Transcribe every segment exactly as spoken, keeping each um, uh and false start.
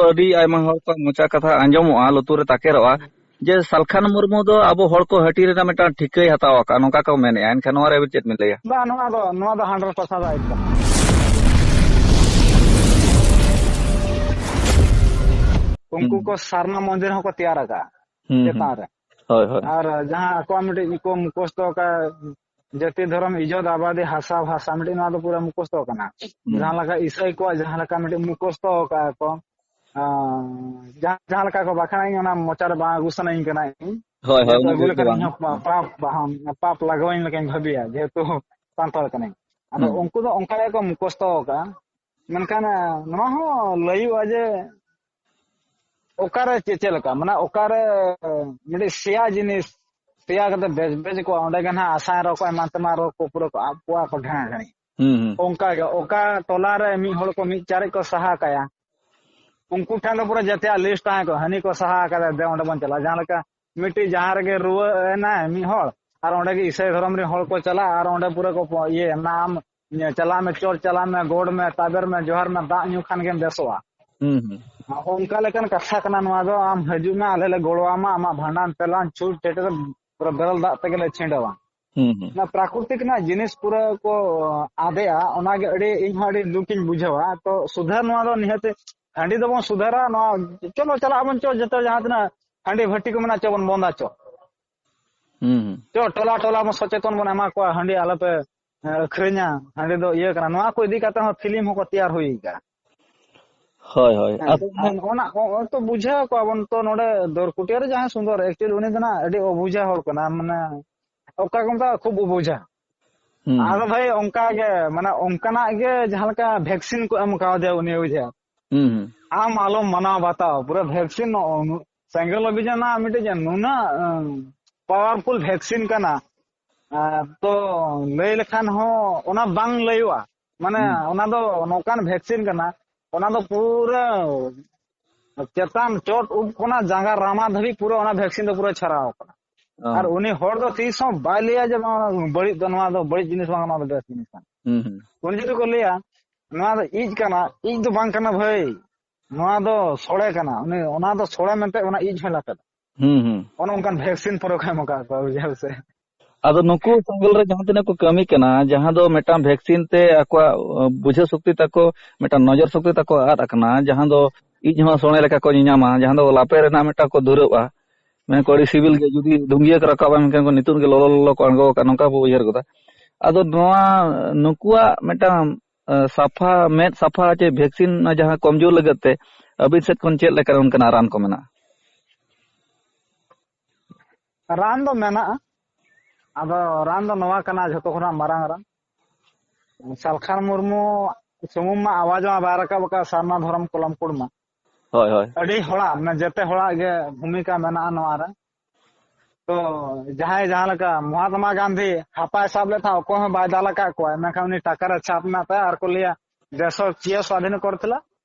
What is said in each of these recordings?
ᱟᱹᱰᱤ ᱟᱭᱢᱟ ᱦᱚᱲ ᱠᱚᱣᱟᱜ ᱢᱚᱪᱟ ᱠᱟᱛᱷᱟ ᱟᱸᱡᱚᱢᱚᱜᱼᱟ, ᱞᱩᱛᱩᱨ ᱨᱮ ᱛᱟᱠᱮᱨᱚᱜᱼᱟ, ᱡᱮ ᱥᱟᱞᱠᱷᱟᱱ ᱢᱩᱨᱢᱩ ᱫᱚ ᱟᱵᱚ ᱦᱚᱲ ᱠᱚ ᱦᱟᱹᱴᱤᱧ ᱨᱮᱱᱟᱜ ᱢᱤᱫᱴᱟᱝ ᱴᱷᱤᱠᱟᱹᱭ ᱦᱟᱛᱟᱣ ᱟᱠᱟᱫᱼᱟ, ᱱᱚᱝᱠᱟ ᱠᱚ ᱢᱮᱱᱮᱫᱼᱟ᱾ ᱮᱱᱠᱷᱟᱱ ᱱᱚᱣᱟ ᱨᱮ ᱟᱹᱵᱤᱱ ᱪᱮᱫ ᱵᱤᱱ ᱞᱟᱹᱭᱟ? ᱵᱟᱝ, ᱱᱚᱣᱟ ᱫᱚ, ᱱᱚᱣᱟ ᱫᱚ ᱦᱟᱱᱰᱨᱮᱰ ᱯᱟᱨᱥᱮᱱᱴ ᱨᱟᱭᱤᱴ ᱠᱟᱱᱟ᱾ ᱩᱱᱠᱩ ᱦᱩᱸ᱾ ᱠᱚ ᱥᱟᱨᱱᱟ ᱢᱚᱱᱫᱤᱨ ᱦᱚᱸᱠᱚ ᱛᱮᱭᱟᱨ ᱟᱠᱟᱫᱼᱟ ᱦᱩᱸ, ᱦᱩᱸ᱾ ᱪᱮᱛᱟᱱ ᱨᱮ᱾ ᱦᱳᱭ, ᱦᱳᱭ᱾ ᱟᱨ ᱡᱟᱦᱟᱸ ᱟᱠᱚᱣᱟᱜ ᱢᱤᱫᱴᱤᱡ ᱠᱚ ᱢᱩᱠᱷᱚᱥᱛᱚ ᱟᱠᱟᱫ ᱡᱟᱹᱛᱤ, ᱫᱷᱚᱨᱚᱢ, ᱤᱡᱚᱛ, ᱟᱵᱟᱫᱤ, ᱦᱟᱥᱟ, ᱵᱷᱟᱥᱟ, ᱢᱤᱫᱴᱤᱡ ᱱᱚᱣᱟ ᱫᱚ ᱯᱩᱨᱟᱹ ᱢᱩᱠᱷᱚᱥᱛᱚ ᱠᱟᱱᱟ᱾ ᱦᱩᱸ᱾ ᱡᱟᱦᱟᱸ ᱞᱮᱠᱟ ᱤᱥᱟᱹᱭ ᱠᱚᱣᱟᱜ ᱡᱟᱦᱟᱸ ᱞᱮᱠᱟ ᱢᱤᱫᱴᱤᱡ ᱢᱩᱠᱷᱚᱥᱛᱚ ᱟᱠᱟᱫ ᱠᱚ, ᱟᱸ, ᱡᱟᱦᱟᱸ, ᱡᱟᱦᱟᱸ ᱞᱮᱠᱟ ᱠᱚ ᱵᱟᱠᱷᱟᱱ, ᱤᱧ ᱚᱱᱟ ᱢᱚᱪᱟ ᱨᱮ ᱵᱟᱝ ᱟᱹᱜᱩ ᱥᱟᱱᱟᱧ ᱠᱟᱱᱟ᱾ ᱤᱧ ᱦᱳᱭ, ᱦᱳᱭ, ᱡᱮᱦᱮᱛᱩ ᱚᱱᱟ ᱟᱹᱜᱩ ᱡᱩᱛ ᱫᱚ ᱞᱮᱠᱷᱟᱱ ᱵᱟᱝ᱾ ᱤᱧ ᱦᱚᱸ ᱯᱟ-, ᱯᱟᱯ, ᱯᱟᱯ ᱞᱟᱜᱟᱣᱟᱹᱧ ᱞᱮᱠᱟᱧ ᱵᱷᱟᱹᱵᱤᱭᱟ, ᱡᱮᱦᱮᱛᱩ ᱥᱟᱱᱛᱟᱲ ᱠᱟᱹᱱᱟᱹᱧ᱾ ᱟᱫᱚ ᱦᱩᱸ᱾ ᱩᱱᱠᱩ ᱫᱚ ᱚᱱᱠᱟ ᱜᱮᱠᱚ ᱢᱩᱠᱷᱚᱥᱛᱚ ᱟᱠᱟᱫᱼᱟ᱾ ᱢᱮᱱᱠᱷᱟᱱ, ᱱᱚᱣᱟ ᱦᱚᱸ ᱞᱟᱹᱭᱚᱜᱼᱟ ᱡᱮ ᱚᱠᱟᱨᱮ ᱪᱮᱫ, ᱪᱮᱫ ᱞᱮᱠᱟ, ᱢᱟᱱᱮ ᱚᱠᱟᱨᱮ ᱢᱤᱫᱴᱤᱡ ᱥᱮᱭᱟ ᱡᱤᱱᱤᱥ ᱥᱮᱭᱟ ᱠᱟᱛᱮ ᱵᱮᱡ ᱵᱮᱡ ᱠᱚᱜᱼᱟ, ᱚᱸᱰᱮ ᱜᱮ ᱱᱟᱦᱟᱜ ᱟᱥᱟᱭ ᱨᱚ ᱠᱚ ᱮᱢᱟᱱ ᱛᱮᱢᱟᱱ ᱨᱚ ᱠᱚ ᱯᱩᱨᱟᱹ ᱠᱚ ᱟᱵ ᱠᱚᱣᱟ ᱠᱚ ᱰᱷᱮᱬᱟ ᱰᱷᱮᱬᱤ᱾ ᱦᱩᱸ, ᱦᱩᱸ᱾ ᱚᱱᱠᱟ ᱜᱮ ᱚᱠᱟ ᱴᱚᱞᱟ ᱨᱮ ᱢᱤᱫ ᱦᱚᱲ ᱠᱚ ᱢᱤᱫ ᱪᱟᱨᱮᱡ ᱠᱚ ᱥᱟᱦᱟ ᱠᱟᱭᱟ, ᱩᱱᱠᱩ ᱴᱷᱮᱱ ᱫᱚ ᱯᱩᱨᱟᱹ ᱡᱟᱛᱮᱭᱟᱜ ᱞᱤᱥᱴ ᱛᱟᱦᱮᱸ ᱠᱚᱜᱼᱟ, ᱦᱟᱹᱱᱤ ᱠᱚ ᱥᱟᱦᱟ ᱟᱠᱟᱫᱟ, ᱫᱮ ᱚᱸᱰᱮ ᱵᱚᱱ ᱪᱟᱞᱟᱜᱼᱟ᱾ ᱡᱟᱦᱟᱸ ᱞᱮᱠᱟ ᱢᱤᱫᱴᱤᱡ ᱡᱟᱦᱟᱸ ᱨᱮᱜᱮ ᱨᱩᱣᱟᱹ ᱮᱱᱟᱭ ᱢᱤᱫ ᱦᱚᱲ, ᱟᱨ ᱚᱸᱰᱮ ᱜᱮ ᱤᱥᱟᱹᱭ ᱫᱷᱚᱨᱚᱢ ᱨᱮᱱ ᱦᱚᱲ ᱠᱚ ᱪᱟᱞᱟᱜᱼᱟ, ᱟᱨ ᱚᱸᱰᱮ ᱯᱩᱨᱟᱹ ᱠᱚ ᱯᱚ-, ᱤᱭᱟᱹ, ᱱᱟᱢ, ᱤᱭᱟᱹ, ᱪᱟᱞᱟᱜ ᱢᱮ, ᱪᱚᱞ ᱪᱟᱞᱟᱜ ᱢᱮ, ᱜᱚᱰ ᱢᱮ, ᱛᱟᱵᱮᱨ ᱢᱮ, ᱡᱚᱦᱟᱨ ᱢᱮ, ᱫᱟᱜ ᱧᱩ ᱠᱷᱟᱱ ᱜᱮᱢ ᱵᱮᱥᱚᱜᱼᱟ᱾ ᱦᱩᱸ, ᱦᱩᱸ᱾ ᱚᱱᱠᱟ ᱞᱮᱠᱟᱱ ᱠᱟᱛᱷᱟ ᱠᱟᱱᱟ ᱱᱚᱣᱟ ᱫᱚ᱾ ᱟᱢ ᱦᱤᱡᱩᱜ ᱢᱮ, ᱟᱞᱮ ᱞᱮ ᱜᱚᱲᱚ ᱟᱢᱟ, ᱟᱢᱟᱜ ᱵᱷᱟᱸᱰᱟᱱ ᱛᱮᱞᱟᱝ ᱪᱷᱩᱴ ᱪᱮᱴᱮᱨ, ᱯᱩᱨᱟᱹ ᱵᱮᱨᱮᱞ ᱫᱟᱜ ᱛᱮᱜᱮ ᱞᱮ ᱪᱷᱤᱸᱰᱟᱹᱣᱟ᱾ ᱦᱩᱸ, ᱦᱩᱸ᱾ ᱚᱱᱟ ᱯᱨᱟᱠᱨᱤᱛᱤᱠ ᱨᱮᱱᱟᱜ ᱡᱤᱱᱤᱥ ᱯᱩᱨᱟᱹ ᱠᱚ ᱟᱫᱮᱜᱼᱟ, ᱚᱱᱟᱜᱮ ᱟᱹᱰᱤ, ᱤᱧ ᱦᱚᱸ ᱟᱹᱰᱤ ᱫᱩᱠ ᱤᱧ ᱵᱩᱡᱷᱟᱹᱣᱟ᱾ ᱛᱚ ᱥᱩᱫᱷᱟᱹᱨ ᱱᱚᱣᱟ ᱫᱚ ᱱᱤᱦᱟᱹᱛ ᱦᱟᱺᱰᱤ ᱫᱚᱵᱚᱱ ᱥᱩᱫᱷᱟᱹᱨᱟ, ᱱᱚᱣᱟ ᱪᱚᱞᱚ ᱪᱟᱞᱟᱜ ᱟᱵᱚᱱ, ᱪᱚ ᱡᱚᱛᱚ ᱡᱟᱦᱟᱸ ᱛᱤᱱᱟᱹᱜ ᱦᱟᱺᱰᱤ ᱵᱷᱟᱹᱴᱤ ᱠᱚ ᱢᱮᱱᱟᱜᱼᱟ, ᱪᱚ ᱵᱚᱱ ᱵᱚᱱᱫᱟ, ᱪᱚ᱾ ᱦᱩᱸ, ᱦᱩᱸ᱾ ᱪᱚ ᱴᱚᱞᱟ ᱴᱚᱞᱟ ᱵᱚᱱ ᱥᱚᱪᱮᱛᱚᱱ ᱵᱚᱱ ᱮᱢᱟ ᱠᱚᱣᱟ, ᱦᱟᱺᱰᱤ ᱟᱞᱚᱯᱮ, ᱮ, ᱟᱹᱠᱷᱨᱤᱧᱟ, ᱦᱟᱺᱰᱤ ᱫᱚ ᱤᱭᱟᱹ ᱠᱟᱱᱟ᱾ ᱱᱚᱣᱟ ᱠᱚ ᱤᱫᱤ ᱠᱟᱛᱮ ᱦᱚᱸ ᱯᱷᱤᱞᱢ ᱦᱚᱸᱠᱚ ᱛᱮᱭᱟᱨ ᱦᱩᱭ ᱟᱠᱟᱫᱼᱟ᱾ ᱦᱳᱭ, ᱦᱳᱭ᱾ ᱦᱮᱸ, ᱟᱫᱚ ᱟᱨ ᱚᱱᱟ, ᱚ-, ᱚ-, ᱛᱚ ᱵᱩᱡᱷᱟᱹᱣ ᱠᱚᱣᱟ ᱵᱚᱱ ᱛᱚ, ᱱᱚᱰᱮ ᱫᱚᱨᱠᱩᱴᱤᱭᱟᱹ ᱨᱮ ᱡᱟᱦᱟᱸᱭ ᱥᱩᱱᱫᱚᱨ, actually ᱩᱱᱤ ᱫᱚ ᱱᱟᱜ ᱟᱹᱰᱤ ᱚᱵᱩᱡᱷᱟ ᱦᱚᱲ ᱠᱟᱱᱟ, ᱢᱟᱱᱮ ᱚᱠᱟ ᱠᱚ ᱢᱮᱛᱟᱜᱼᱟ, ᱠᱷᱩᱵ ᱚᱵᱩᱡᱷᱟ᱾ ᱦᱩᱸ, ᱟᱫᱚ ᱦᱩᱸ᱾ ᱵᱷᱟᱹᱭ ᱚᱱᱠᱟ ᱜᱮ, ᱢᱟᱱᱮ ᱚᱱᱠᱟᱱᱟᱜ ᱜᱮ ᱡᱟᱦᱟᱸ ᱞᱮᱠᱟ ᱵᱷᱮᱠᱥᱤᱱ ᱠᱚ ᱮᱢ ᱠᱟᱣᱫᱮᱭᱟ ᱩᱱᱤ, ᱵᱩᱡᱷᱟᱹᱣ᱾ ᱦᱩᱸ, ᱦᱩᱸ᱾ ᱟᱢ ᱟᱞᱚᱢ ᱢᱟᱱᱟᱣ ᱵᱟᱛᱟᱣ, ᱯᱩᱨᱟᱹ ᱵᱷᱮᱠᱥᱤᱱ ᱱᱚᱜᱼᱚ ᱱᱩ-, ᱥᱮᱸᱜᱮᱞ ᱚᱵᱷᱤᱡᱟᱱ ᱨᱮᱱᱟᱜ ᱢᱤᱫᱴᱮᱡ ᱱᱩᱱᱟᱹᱜ, ᱮᱸ, powerful ᱵᱷᱮᱠᱥᱤᱱ ᱠᱟᱱᱟ᱾ ᱮᱸ, ᱛᱚ ᱞᱟᱹᱭ ᱞᱮᱠᱷᱟᱱ ᱦᱚᱸ ᱚᱱᱟ ᱵᱟᱝ ᱞᱟᱹᱭᱚᱜᱼᱟ᱾ ᱢᱟᱱᱮ ᱦᱩᱸ᱾ ᱚᱱᱟ ᱫᱚ ᱱᱚᱝᱠᱟᱱ ᱵᱷᱮᱠᱥᱤᱱ ᱠᱟᱱᱟ, ᱚᱱᱟ ᱫᱚ ᱯᱩᱨᱟᱹ ᱪᱮᱛᱟᱱ ᱪᱚᱴ ᱩᱵ ᱠᱷᱚᱱᱟᱜ ᱡᱟᱸᱜᱟ ᱨᱟᱢᱟ ᱫᱷᱟᱹᱵᱤᱡ ᱯᱩᱨᱟᱹ ᱚᱱᱟ ᱵᱷᱮᱠᱥᱤᱱ ᱫᱚ ᱯᱩᱨᱟᱹ ᱪᱷᱟᱨᱟᱣ ᱠᱟᱱᱟ᱾ ᱚ᱾ ᱟᱨ ᱩᱱᱤ ᱦᱚᱲ ᱫᱚ ᱛᱤᱥ ᱦᱚᱸ ᱵᱟᱭ ᱞᱟᱹᱭᱟ ᱡᱮ ᱵᱟᱝ, ᱵᱟᱹᱲᱤᱡ ᱫᱚ ᱱᱚᱣᱟ ᱫᱚ ᱵᱟᱹᱲᱤᱡ ᱡᱤᱱᱤᱥ ᱵᱟᱝ, ᱱᱚᱣᱟ ᱫᱚ ᱵᱮᱥ ᱡᱤᱱᱤᱥ ᱠᱟᱱᱟ᱾ ᱦᱩᱸ, ᱦᱩᱸ᱾ ᱩᱱᱤ ᱡᱩᱫᱤ ᱠᱚ ᱞᱟᱹᱭᱟ, "ᱱᱚᱣᱟ ᱫᱚ ᱤᱡ ᱠᱟᱱᱟ", ᱤᱡ ᱫᱚ ᱵᱟᱝ ᱠᱟᱱᱟ ᱵᱷᱟᱹᱭ, ᱱᱚᱣᱟ ᱫᱚ ᱥᱚᱲᱮ ᱠᱟᱱᱟ, ᱩᱱᱤ ᱚᱱᱟ ᱫᱚ ᱥᱚᱲᱮ ᱢᱮᱱᱛᱮ ᱚᱱᱟ ᱤᱡ ᱦᱚᱸᱭ ᱞᱟᱯᱮᱫᱟ᱾ ᱦᱩᱸ ᱦᱩᱸ᱾ ᱚᱱᱮ ᱚᱱᱠᱟᱱ ᱵᱷᱮᱠᱥᱤᱱ ᱯᱚᱨᱮ ᱠᱚ ᱮᱢ ᱟᱠᱟᱫ ᱠᱚᱣᱟ, ᱵᱩᱡᱷᱟᱹᱣ ᱥᱮ᱾ ᱟᱫᱚ ᱱᱩᱠᱩ ᱥᱮᱸᱜᱮᱞ ᱨᱮ ᱡᱟᱦᱟᱸ ᱛᱤᱱᱟᱹᱜ ᱠᱚ ᱠᱟᱹᱢᱤ ᱠᱟᱱᱟ, ᱡᱟᱦᱟᱸ ᱫᱚ ᱢᱤᱫᱴᱟᱝ ᱵᱷᱮᱠᱥᱤᱱ ᱛᱮ ᱟᱠᱚᱣᱟᱜ ᱵᱩᱡᱷᱟᱹᱣ ᱥᱚᱠᱛᱤ ᱛᱟᱠᱚ, ᱢᱤᱫᱴᱟᱝ ᱱᱚᱡᱚᱨ ᱥᱚᱠᱛᱤ ᱛᱟᱠᱚ ᱟᱫ ᱟᱠᱟᱱᱟ, ᱡᱟᱦᱟᱸ ᱫᱚ ᱤᱡ ᱦᱚᱸ ᱥᱚᱲᱮ ᱞᱮᱠᱟ ᱠᱚ ᱧᱮᱧᱟᱢᱟ, ᱡᱟᱦᱟᱸ ᱫᱚ ᱞᱟᱯᱮ ᱨᱮᱱᱟᱜ ᱢᱤᱫᱴᱟᱝ ᱠᱚ ᱫᱷᱩᱨᱟᱹᱜᱼᱟ, ᱢᱮᱱ ᱠᱚ ᱟᱹᱰᱤ ᱥᱤᱵᱤᱞ ᱜᱮ, ᱡᱩᱫᱤ ᱫᱷᱩᱝᱜᱤᱭᱟᱹ ᱠᱚ ᱨᱟᱠᱟᱵᱟ ᱢᱮᱱᱠᱷᱟᱱ ᱠᱚ ᱱᱤᱛᱚᱜ ᱜᱮ ᱞᱚᱞᱚ ᱞᱚᱞᱚ ᱠᱚ ᱟᱬᱜᱚ ᱟᱠᱟᱫ, ᱱᱚᱝᱠᱟ ᱵᱚ ᱩᱭᱦᱟᱹᱨ ᱜᱚᱫᱟ᱾ ᱟᱫᱚ ᱱᱚᱣᱟ ᱱᱩᱠᱩᱣᱟᱜ ᱢᱤᱫᱴᱟᱝ ᱥᱟᱯᱷᱟ, ᱢᱮᱫ ᱥᱟᱯᱷᱟ ᱪᱮ ᱵᱷᱮᱠᱥᱤᱱ ᱡᱟᱦᱟᱸ ᱠᱚᱢᱡᱳᱨ ᱞᱟᱹᱜᱤᱫ ᱛᱮ ᱟᱹᱵᱤᱱ ᱥᱮᱫ ᱠᱷᱚᱱ ᱪᱮᱫ ᱞᱮᱠᱟ ᱚᱱᱠᱟᱱᱟᱜ ᱨᱟᱱ ᱠᱚ ᱢᱮᱱᱟᱜᱼᱟ? ᱨᱟᱱ ᱫᱚ ᱢᱮᱱᱟᱜᱼᱟ᱾ ᱟᱫᱚ ᱨᱟᱱ ᱫᱚ ᱱᱚᱣᱟ ᱠᱟᱱᱟ ᱡᱷᱚᱛᱚ ᱠᱷᱚᱱᱟᱜ ᱢᱟᱨᱟᱝ ᱨᱟᱱ᱾ ᱥᱟᱞᱠᱷᱟᱱ ᱢᱩᱨᱢᱩ ᱥᱩᱢᱩᱝ ᱢᱟ ᱟᱣᱟᱡ ᱢᱟ ᱵᱟᱭ ᱨᱟᱠᱟᱵ ᱟᱠᱟᱫ ᱥᱟᱨᱱᱟ ᱫᱷᱚᱨᱚᱢ ᱠᱚᱞᱚᱢ ᱠᱩᱲᱢᱟ᱾ ᱦᱳᱭ ᱦᱳᱭ᱾ ᱟᱹᱰᱤ ᱦᱚᱲᱟᱜ, ᱢᱟᱱᱮ, ᱡᱮᱛᱮ ᱦᱚᱲᱟᱜ ᱜᱮ ᱵᱷᱩᱢᱤᱠᱟ ᱢᱮᱱᱟᱜᱼᱟ ᱱᱚᱣᱟ ᱨᱮ᱾ ᱛᱚ ᱡᱟᱦᱟᱸᱭ ᱡᱟᱦᱟᱸ ᱞᱮᱠᱟ ᱢᱚᱦᱟᱛᱢᱟ ᱜᱟᱱᱫᱷᱤ ᱦᱟᱯᱟᱭ ᱥᱟᱵ ᱞᱮᱫ ᱛᱟᱦᱮᱸᱫ, ᱚᱠᱚᱭ ᱦᱚᱸ ᱵᱟᱭ ᱫᱟᱞ ᱟᱠᱟᱫ ᱠᱚᱣᱟ, ᱢᱮᱱᱠᱷᱟᱱ ᱩᱱᱤ ᱴᱟᱠᱟ ᱨᱮ ᱪᱷᱟᱯ ᱢᱮᱱᱟᱜ ᱛᱟᱭᱟ ᱟᱨ ᱠᱚ ᱞᱟᱹᱭᱟ, "ᱫᱮᱥᱚ ᱪᱤᱭᱟᱹ ᱥᱣᱟᱫᱷᱤᱱ ᱠᱚᱨᱛᱮᱞᱟ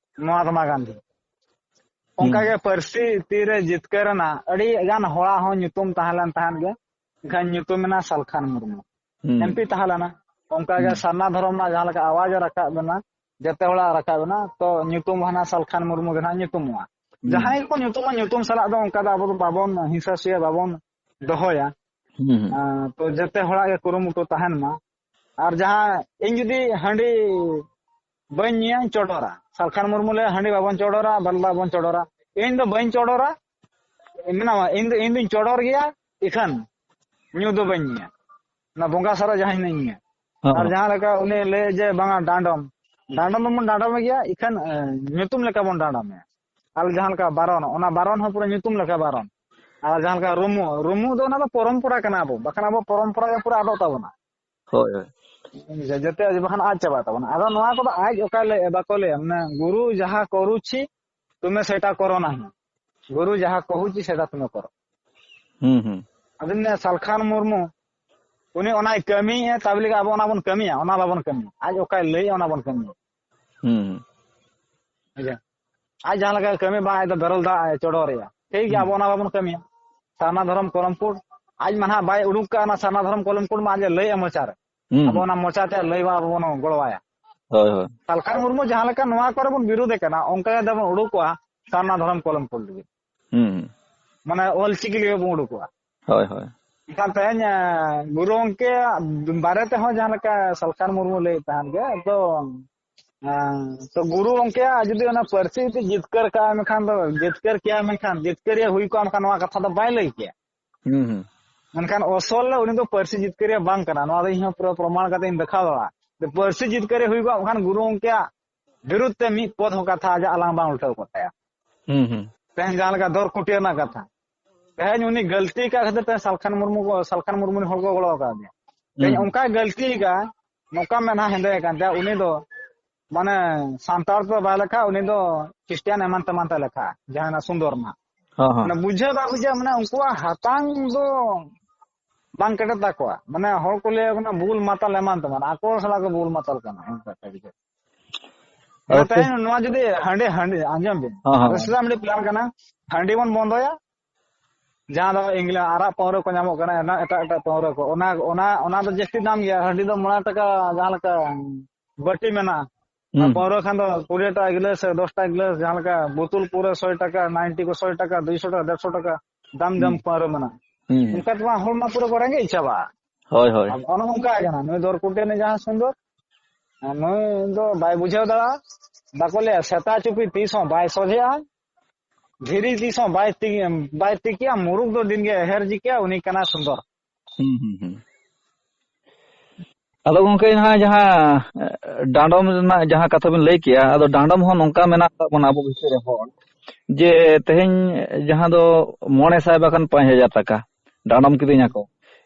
ᱢᱚᱦᱟᱛᱢᱟ ᱜᱟᱱᱫᱷᱤ᱾" ᱚᱱᱠᱟ ᱜᱮ ᱯᱟᱹᱨᱥᱤ ᱛᱤᱨᱮ ᱡᱤᱛᱠᱟᱹᱨ ᱨᱮᱱᱟᱜ ᱟᱹᱰᱤ ᱜᱟᱱ ᱦᱚᱲᱟᱜ ᱦᱚᱸ ᱧᱩᱛᱩᱢ ᱛᱟᱦᱮᱸ ᱞᱮᱱ ᱛᱟᱦᱮᱸᱫ ᱜᱮ, ᱮᱱᱠᱷᱟᱱ ᱧᱩᱛᱩᱢ ᱮᱱᱟ ᱥᱟᱞᱠᱷᱟᱱ ᱢᱩᱨᱢᱩ᱾ ᱦᱩᱸ᱾ ᱮᱢᱯᱤ ᱛᱟᱦᱮᱸ ᱞᱮᱱᱟ᱾ ᱚᱱᱠᱟ ᱜᱮ ᱦᱩᱸ᱾ ᱥᱟᱨᱱᱟ ᱫᱷᱚᱨᱚᱢ ᱨᱮᱱᱟᱜ ᱡᱟᱦᱟᱸ ᱞᱮᱠᱟ ᱟᱣᱟᱡ ᱮ ᱨᱟᱠᱟᱵ ᱮᱱᱟ, ᱡᱮᱛᱮ ᱦᱚᱲᱟᱜ ᱨᱟᱠᱟᱵ ᱮᱱᱟ, ᱛᱚ ᱧᱩᱛᱩᱢ ᱦᱟᱱᱟ ᱥᱟᱞᱠᱷᱟᱱ ᱢᱩᱨᱢᱩ ᱜᱮ ᱱᱟᱦᱟᱜ ᱧᱩᱛᱩᱢᱚᱜᱼᱟ᱾ ᱦᱩᱸ᱾ ᱡᱟᱦᱟᱸᱭ ᱜᱮᱠᱚ ᱧᱩᱛᱩᱢᱟ, ᱧᱩᱛᱩᱢ ᱥᱟᱞᱟᱜ ᱫᱚ ᱚᱱᱠᱟ ᱫᱚ ᱟᱵᱚ ᱫᱚ ᱵᱟᱵᱚᱱ ᱦᱤᱥᱟᱹ ᱥᱩᱭᱟ, ᱵᱟᱵᱚᱱ ᱫᱚᱦᱚᱭᱟ᱾ ᱦᱩᱸ ᱦᱩᱸ᱾ ᱟᱸ, ᱛᱚ ᱡᱮᱛᱮ ᱦᱚᱲᱟᱜ ᱜᱮ ᱠᱩᱨᱩᱢᱩᱴᱩ ᱛᱟᱦᱮᱱ ᱢᱟ᱾ ᱟᱨ ᱡᱟᱦᱟᱸ ᱤᱧ ᱡᱩᱫᱤ ᱦᱟᱺᱰᱤ ᱵᱟᱹᱧ ᱧᱩᱭᱟ, ᱪᱚᱰᱚᱨᱟ, ᱥᱟᱞᱠᱷᱟᱱ ᱢᱩᱨᱢᱩ ᱞᱟᱹᱭᱟ, "ᱦᱟᱺᱰᱤ ᱵᱟᱵᱚᱱ ᱪᱚᱰᱚᱨᱟ, ᱵᱟᱞᱫᱟ ᱵᱚᱱ ᱪᱚᱰᱚᱨᱟ", ᱤᱧ ᱫᱚ ᱵᱟᱹᱧ ᱪᱚᱰᱚᱨᱟ, ᱢᱮᱱᱟᱢᱟ, ᱤᱧ ᱫᱚ, ᱤᱧ ᱫᱩᱧ ᱪᱚᱰᱚᱨ ᱜᱮᱭᱟ, ᱤᱠᱷᱟᱹᱱ ᱧᱩ ᱫᱚ ᱵᱟᱹᱧ ᱧᱩᱭᱟ, ᱚᱱᱟ ᱵᱚᱸᱜᱟ ᱥᱟᱨᱟ ᱡᱟᱦᱟᱸ ᱦᱤᱱᱟᱹᱧ ᱧᱩᱭᱟ᱾ ᱦᱚᱸ, ᱟᱨ ᱦᱚᱸ᱾ ᱡᱟᱦᱟᱸ ᱞᱮᱠᱟ ᱩᱱᱤ ᱞᱟᱹᱭ ᱡᱮ, "ᱵᱟᱝᱟ, ᱰᱟᱸᱰᱚᱢ", ᱰᱟᱸᱰᱚᱢ ᱫᱚᱵᱚᱱ ᱰᱟᱸᱰᱚᱢ ᱜᱮᱭᱟ, ᱤᱠᱷᱟᱹᱱ, ᱮ, ᱧᱩᱛᱩᱢ ᱞᱮᱠᱟ ᱵᱚᱱ ᱰᱟᱸᱰᱚᱢᱮᱭᱟ᱾ ᱟᱨ ᱡᱟᱦᱟᱸ ᱞᱮᱠᱟ ᱵᱟᱨᱚᱱ, ᱚᱱᱟ ᱵᱟᱨᱚᱱ ᱦᱚᱸ ᱯᱩᱨᱟᱹ ᱧᱩᱛᱩᱢ ᱞᱮᱠᱟ ᱵᱟᱨᱚᱱ᱾ ᱟᱨ ᱡᱟᱦᱟᱸ ᱞᱮᱠᱟ ᱨᱩᱢᱩ, ᱨᱩᱢᱩ ᱫᱚ ᱚᱱᱟ ᱫᱚ ᱯᱚᱨᱚᱢᱯᱚᱨᱟ ᱠᱟᱱᱟ ᱟᱵᱚ, ᱵᱟᱠᱷᱟᱱ ᱟᱵᱚ ᱯᱚᱨᱚᱢᱯᱚᱨᱟ ᱜᱮ ᱯᱩᱨᱟᱹ ᱟᱫᱚᱜ ᱛᱟᱵᱚᱱᱟ᱾ ᱦᱳᱭ, ᱦᱳᱭ᱾ ᱡᱮ-, ᱡᱮᱛᱮ ᱵᱟᱠᱷᱟᱱ ᱟᱫ ᱪᱟᱵᱟᱜ ᱛᱟᱵᱚᱱᱟ᱾ ᱟᱫᱚ ᱱᱚᱣᱟ ᱠᱚᱫᱚ ᱟᱡ ᱚᱠᱟᱭ ᱞᱟᱹᱭ, ᱵᱟᱠᱚ ᱞᱟᱹᱭᱟ, ᱢᱟᱱᱮ, "ᱜᱩᱨᱩ ᱡᱟᱦᱟᱸ ᱠᱚᱨᱩᱪᱷᱤ, ᱛᱩᱢᱮ ᱥᱮᱴᱟ ᱠᱚᱨᱚ ᱱᱟᱦᱤ, ᱜᱩᱨᱩ ᱡᱟᱦᱟᱸ ᱠᱚᱦᱩᱪᱤ, ᱥᱮᱴᱟ ᱛᱩᱢᱮ ᱠᱚᱨᱚ᱾" ᱦᱩᱸ, ᱦᱩᱸ᱾ ᱟᱫᱚ ᱱᱤᱭᱟᱹ ᱥᱟᱞᱠᱷᱟᱱ ᱢᱩᱨᱢᱩ, ᱩᱱᱤ ᱚᱱᱟᱭ ᱠᱟᱹᱢᱤᱭᱮᱫᱼᱟ, ᱛᱟᱵᱚᱞᱮ ᱟᱵᱚ ᱚᱱᱟ ᱵᱚᱱ ᱠᱟᱹᱢᱤᱭᱟ, ᱚᱱᱟ ᱵᱟᱵᱚᱱ ᱠᱟᱹᱢᱤᱭᱟ᱾ ᱟᱡ ᱚᱠᱟᱭ ᱞᱟᱹᱭᱮᱫᱼᱟ, ᱚᱱᱟ ᱵᱚᱱ ᱠᱟᱹᱢᱤᱭᱟ᱾ ᱦᱩᱸ, ᱦᱩᱸ᱾ ᱟᱪᱪᱷᱟ᱾ ᱟᱡ ᱡᱟᱦᱟᱸ ᱞᱮᱠᱟᱭ ᱠᱟᱹᱢᱤ, ᱵᱟᱝ, ᱟᱡ ᱫᱚ ᱵᱮᱨᱮᱞ ᱫᱟᱜ ᱮ ᱪᱚᱰᱚᱨᱮᱜᱼᱟ, ᱴᱷᱤᱠ ᱜᱮᱭᱟ, ᱦᱩᱸ᱾ ᱟᱵᱚ ᱚᱱᱟ ᱵᱟᱵᱚᱱ ᱠᱟᱹᱢᱤᱭᱟ᱾ ᱥᱟᱨᱱᱟ ᱫᱷᱚᱨᱚᱢ ᱠᱚᱞᱚᱢ ᱠᱳᱰ, ᱟᱡ ᱢᱟ ᱱᱟᱦᱟᱜ ᱵᱟᱭ ᱩᱰᱩᱠ ᱠᱟᱜᱼᱟ, ᱚᱱᱟ ᱥᱟᱨᱱᱟ ᱫᱷᱚᱨᱚᱢ ᱠᱚᱞᱚᱢ ᱠᱳᱰ ᱢᱟ ᱟᱡ ᱮ ᱞᱟᱹᱭᱮᱜᱼᱟ ᱢᱚᱪᱟ ᱨᱮ᱾ ᱦᱩᱸ, ᱟᱵᱚ ᱦᱩᱸ᱾ ᱚᱱᱟ ᱢᱚᱪᱟ ᱛᱮ ᱞᱟᱹᱭ ᱢᱟ ᱟᱵᱚ ᱵᱚᱱ ᱜᱚᱲᱚᱣᱟᱭᱟ᱾ ᱦᱳᱭ, ᱦᱳᱭ᱾ ᱥᱟᱞᱠᱷᱟᱱ ᱢᱩᱨᱢᱩ ᱡᱟᱦᱟᱸ ᱞᱮᱠᱟ ᱱᱚᱣᱟ ᱠᱚᱨᱮ ᱵᱚᱱ ᱵᱤᱨᱳᱫᱮ ᱠᱟᱱᱟ, ᱚᱱᱠᱟ ᱜᱮ ᱵᱚᱱ ᱩᱰᱩᱠᱚᱜᱼᱟ ᱥᱟᱨᱱᱟ ᱫᱷᱚᱨᱚᱢ ᱠᱚᱞᱚᱢ ᱠᱚᱞ ᱞᱟᱹᱜᱤᱫ᱾ ᱦᱩᱸ, ᱦᱩᱸ᱾ ᱢᱟᱱᱮ ᱚᱞ ᱪᱤᱠᱤ ᱞᱟᱹᱜᱤᱫ ᱵᱚᱱ ᱩᱰᱩᱠᱚᱜᱼᱟ᱾ ᱦᱳᱭ, ᱦᱳᱭ᱾ ᱮᱱᱠᱷᱟᱱ ᱛᱮᱦᱮᱧ, ᱮ, ᱜᱩᱨᱩ ᱜᱚᱢᱠᱮ ᱵᱟᱨᱮ ᱛᱮᱦᱚᱸ ᱡᱟᱦᱟᱸ ᱞᱮᱠᱟ ᱥᱟᱞᱠᱷᱟᱱ ᱢᱩᱨᱢᱩ ᱞᱟᱹᱭᱮᱫ ᱛᱟᱦᱮᱸᱫ ᱜᱮ, ᱛᱚ, ᱮ, ᱛᱚ ᱜᱩᱨᱩ ᱜᱚᱢᱠᱮᱭᱟᱜ ᱡᱩᱫᱤ ᱚᱱᱟ ᱯᱟᱹᱨᱥᱤ ᱛᱮ ᱡᱤᱛᱠᱟᱹᱨ ᱠᱟᱜᱼᱟ, ᱢᱮᱱᱠᱷᱟᱱ ᱫᱚ ᱡᱤᱛᱠᱟᱹᱨ ᱠᱮᱭᱟ, ᱢᱮᱱᱠᱷᱟᱱ ᱡᱤᱛᱠᱟᱹᱨᱤᱭᱟᱹ ᱦᱩᱭ ᱠᱚᱜᱼᱟ, ᱢᱮᱱᱠᱷᱟᱱ ᱱᱚᱣᱟ ᱠᱟᱛᱷᱟ ᱫᱚ ᱵᱟᱭ ᱞᱟᱹᱭ ᱠᱮᱭᱟ᱾ ᱦᱩᱸ, ᱦᱩᱸ᱾ ᱢᱮᱱᱠᱷᱟᱱ ᱚᱥᱚᱞ ᱨᱮ ᱩᱱᱤ ᱫᱚ ᱯᱟᱹᱨᱥᱤ ᱡᱤᱛᱠᱟᱹᱨᱤᱭᱟᱹ ᱵᱟᱝ ᱠᱟᱱᱟ᱾ ᱱᱚᱣᱟ ᱫᱚ ᱤᱧ ᱦᱚᱸ ᱯᱩᱨᱟᱹ ᱯᱨᱚᱢᱟᱬ ᱠᱟᱛᱮ ᱤᱧ ᱫᱮᱠᱷᱟᱣ ᱫᱟᱲᱮᱭᱟᱜᱼᱟ᱾ ᱡᱮ ᱯᱟᱹᱨᱥᱤ ᱡᱤᱛᱠᱟᱹᱨᱤᱭᱟᱹ ᱦᱩᱭ ᱠᱚᱜᱼᱟ, ᱮᱱᱠᱷᱟᱱ ᱜᱩᱨᱩ ᱜᱚᱢᱠᱮᱭᱟᱜ ᱵᱤᱨᱩᱫᱷ ᱛᱮ ᱢᱤᱫ ᱯᱚᱫ ᱦᱚᱸ ᱠᱟᱛᱷᱟ ᱟᱡᱟᱜ ᱟᱞᱟᱝ ᱵᱟᱝ ᱩᱞᱴᱟᱹᱣ ᱠᱚᱜ ᱛᱟᱭᱟ᱾ ᱦᱩᱸ, ᱦᱩᱸ᱾ ᱛᱮᱦᱮᱧ ᱡᱟᱦᱟᱸ ᱞᱮᱠᱟ ᱫᱚᱨ ᱠᱩᱴᱤ ᱨᱮᱱᱟᱜ ᱠᱟᱛᱷᱟ, ᱛᱮᱦᱮᱧ ᱩᱱᱤ ᱜᱟᱹᱞᱛᱤ ᱠᱟᱜ ᱠᱷᱟᱹᱛᱤᱨ ᱛᱮ ᱥᱟᱞᱠᱷᱟᱱ ᱢᱩᱨᱢᱩ ᱠᱚ, ᱥᱟᱞᱠᱷᱟᱱ ᱢᱩᱨᱢᱩ ᱨᱮᱱ ᱦᱚᱲ ᱠᱚ ᱜᱚᱲᱚ ᱟᱠᱟᱫᱮᱭᱟ᱾ ᱛᱮᱦᱮᱧ ᱦᱩᱸ᱾ ᱚᱱᱠᱟᱭ ᱜᱟᱹᱞᱛᱤ ᱠᱟᱜᱼᱟ, ᱱᱚᱝᱠᱟ ᱢᱮᱫᱦᱟ ᱦᱮᱸᱫᱮ ᱟᱠᱟᱱ ᱛᱟᱭᱟ, ᱩᱱᱤ ᱫᱚ ᱢᱟᱱᱮ ᱥᱟᱱᱛᱟᱲ ᱫᱚ ᱵᱟᱭ ᱞᱮᱠᱷᱟ, ᱩᱱᱤ ᱫᱚ ᱠᱷᱨᱤᱥᱴᱤᱭᱟᱱ ᱮᱢᱟᱱ ᱛᱮᱢᱟᱱ ᱛᱮ ᱞᱮᱠᱷᱟ, ᱡᱟᱦᱟᱸ ᱚᱱᱟ ᱥᱩᱱᱫᱚᱨ ᱨᱮᱱᱟᱜ᱾ ᱦᱚᱸ, ᱦᱚᱸ᱾ ᱢᱟᱱᱮ ᱵᱩᱡᱷᱟᱹᱣ ᱵᱟᱭ ᱵᱩᱡᱷᱟᱹᱣᱟ, ᱢᱟᱱᱮ ᱩᱱᱠᱩᱣᱟᱜ ᱦᱟᱛᱟᱝ ᱫᱚ ᱵᱟᱝ ᱠᱮᱴᱮᱡ ᱛᱟᱠᱚᱣᱟ᱾ ᱢᱟᱱᱮ ᱦᱚᱲ ᱠᱚ ᱞᱟᱹᱭᱟ ᱠᱟᱱᱟ ᱵᱩᱞ ᱢᱟᱛᱟᱞ ᱮᱢᱟᱱ ᱛᱮᱢᱟᱱ, ᱟᱠᱚ ᱥᱟᱞᱟᱜ ᱠᱚ ᱵᱩᱞ ᱢᱟᱛᱟᱞ ᱠᱟᱱᱟ, ᱚᱱᱠᱟ ᱴᱟᱭᱤᱯ ᱜᱮ᱾ ᱢᱟᱱᱮ ᱟᱪᱪᱷᱟ᱾ ᱛᱮᱦᱮᱧ ᱱᱚᱣᱟ ᱡᱩᱫᱤ ᱦᱟᱺᱰᱤ, ᱦᱟᱺᱰᱤ, ᱟᱸᱡᱚᱢ ᱵᱤᱱ, ᱦᱚᱸ, ᱦᱚᱸ᱾ ᱟᱞᱮ ᱥᱮᱫ ᱢᱤᱫᱴᱤᱡ ᱯᱞᱟᱱ ᱠᱟᱱᱟ, ᱦᱟᱺᱰᱤ ᱵᱚᱱ ᱵᱚᱱᱫᱚᱭᱟ, ᱡᱟᱦᱟᱸ ᱫᱚ ᱤᱝᱞᱮ-, ᱟᱨᱟᱜ ᱯᱟᱹᱣᱨᱟᱹ ᱠᱚ ᱧᱟᱢᱚᱜ ᱠᱟᱱᱟ, ᱮᱴᱟᱜ ᱮᱴᱟᱜ ᱯᱟᱹᱣᱨᱟᱹ ᱠᱚ, ᱚᱱᱟ, ᱚᱱᱟ, ᱚᱱᱟ ᱫᱚ ᱡᱟᱹᱥᱛᱤ ᱫᱟᱢ ᱜᱮᱭᱟ᱾ ᱦᱟᱺᱰᱤ ᱫᱚ ᱢᱚᱬᱮ ᱴᱟᱠᱟ ᱡᱟᱦᱟᱸ ᱞᱮᱠᱟ ᱵᱟᱹᱴᱤ ᱢᱮᱱᱟᱜᱼᱟ, ᱟᱨ ᱦᱩᱸ᱾ ᱯᱟᱹᱣᱨᱟᱹ ᱠᱷᱟᱱ ᱫᱚ ᱠᱩᱲᱤ ᱴᱟᱠᱟ ᱜᱤᱞᱟᱹᱥ ᱥᱮ ᱫᱚᱥ ᱴᱟᱠᱟ ᱜᱤᱞᱟᱹᱥ, ᱡᱟᱦᱟᱸ ᱞᱮᱠᱟ ᱵᱳᱛᱚᱞ ᱯᱩᱨᱟᱹ ᱥᱚᱭ ᱴᱟᱠᱟ, ᱱᱟᱭᱤᱱᱴᱤ ᱠᱚ ᱥᱚᱭ ᱴᱟᱠᱟ, ᱫᱩᱭᱥᱚ ᱴᱟᱠᱟ, ᱰᱮᱲᱥᱚ ᱴᱟᱠᱟ ᱫᱟᱢ ᱫᱟᱢ ᱦᱩᱸ᱾ ᱯᱟᱹᱣᱨᱟᱹ ᱢᱮᱱᱟᱜᱼᱟ᱾ ᱦᱩᱸ, ᱦᱩᱸ᱾ ᱚᱱᱠᱟ ᱛᱮᱢᱟ ᱦᱚᱲ ᱢᱟ ᱯᱩᱨᱟᱹ ᱠᱚ ᱨᱮᱸᱜᱮᱡ ᱪᱟᱵᱟᱜᱼᱟ᱾ ᱦᱳᱭ, ᱦᱳᱭ᱾ ᱟᱫᱚ ᱚᱱᱮ ᱚᱱᱠᱟ ᱠᱟᱱᱟ, ᱱᱩᱭ ᱫᱚᱨ ᱠᱩᱴᱤ ᱨᱤᱱᱤᱡ ᱡᱟᱦᱟᱸ ᱥᱩᱱᱫᱚᱨ, ᱱᱩᱭ ᱫᱚ ᱵᱟᱭ ᱵᱩᱡᱷᱟᱹᱣ ᱫᱟᱲᱮᱭᱟᱜᱼᱟ᱾ ᱵᱟᱠᱚ ᱞᱟᱹᱭᱟ ᱥᱮᱛᱟ ᱪᱩᱯᱤ ᱛᱤᱥ ᱦᱚᱸ ᱵᱟᱭ ᱥᱚᱡᱷᱮᱜᱼᱟ, ᱫᱷᱤᱨᱤ ᱛᱤᱥ ᱦᱚᱸ ᱵᱟᱭ ᱛᱤ-, ᱵᱟᱭ ᱛᱤᱠᱤᱭᱟ, ᱢᱩᱨᱩᱠ ᱫᱚ ᱫᱤᱱ ᱜᱮ ᱮᱦᱮᱨ ᱡᱤᱠᱤᱭᱟ, ᱩᱱᱤ ᱠᱟᱱᱟᱭ ᱥᱩᱱᱫᱚᱨ᱾ ᱦᱩᱸ, ᱦᱩᱸ, ᱦᱩᱸ᱾ ᱟᱫᱚ ᱜᱚᱝᱠᱮ, ᱱᱚᱣᱟ ᱡᱟᱦᱟᱸ, ᱮ, ᱰᱟᱸᱰᱚᱢ ᱨᱮᱱᱟᱜ ᱡᱟᱦᱟᱸ ᱠᱟᱛᱷᱟ ᱵᱤᱱ ᱞᱟᱹᱭ ᱠᱮᱜᱼᱟ, ᱟᱫᱚ ᱰᱟᱸᱰᱚᱢ ᱦᱚᱸ ᱱᱚᱝᱠᱟ ᱢᱮᱱᱟᱜ ᱟᱠᱟᱫ ᱵᱚᱱᱟ ᱟᱵᱚ ᱵᱷᱤᱛᱤᱨ ᱨᱮ ᱦᱚᱲ, ᱡᱮ ᱛᱮᱦᱮᱧ ᱡᱟᱦᱟᱸ ᱫᱚ ᱢᱚᱬᱮ ᱥᱟᱭ ᱵᱟᱠᱷᱟᱱ ᱯᱟᱸᱪ ᱦᱟᱡᱟᱨ ᱴᱟᱠᱟ ᱰᱟᱸᱰᱚᱢ ᱠᱤᱫᱤᱧᱟᱠᱚ,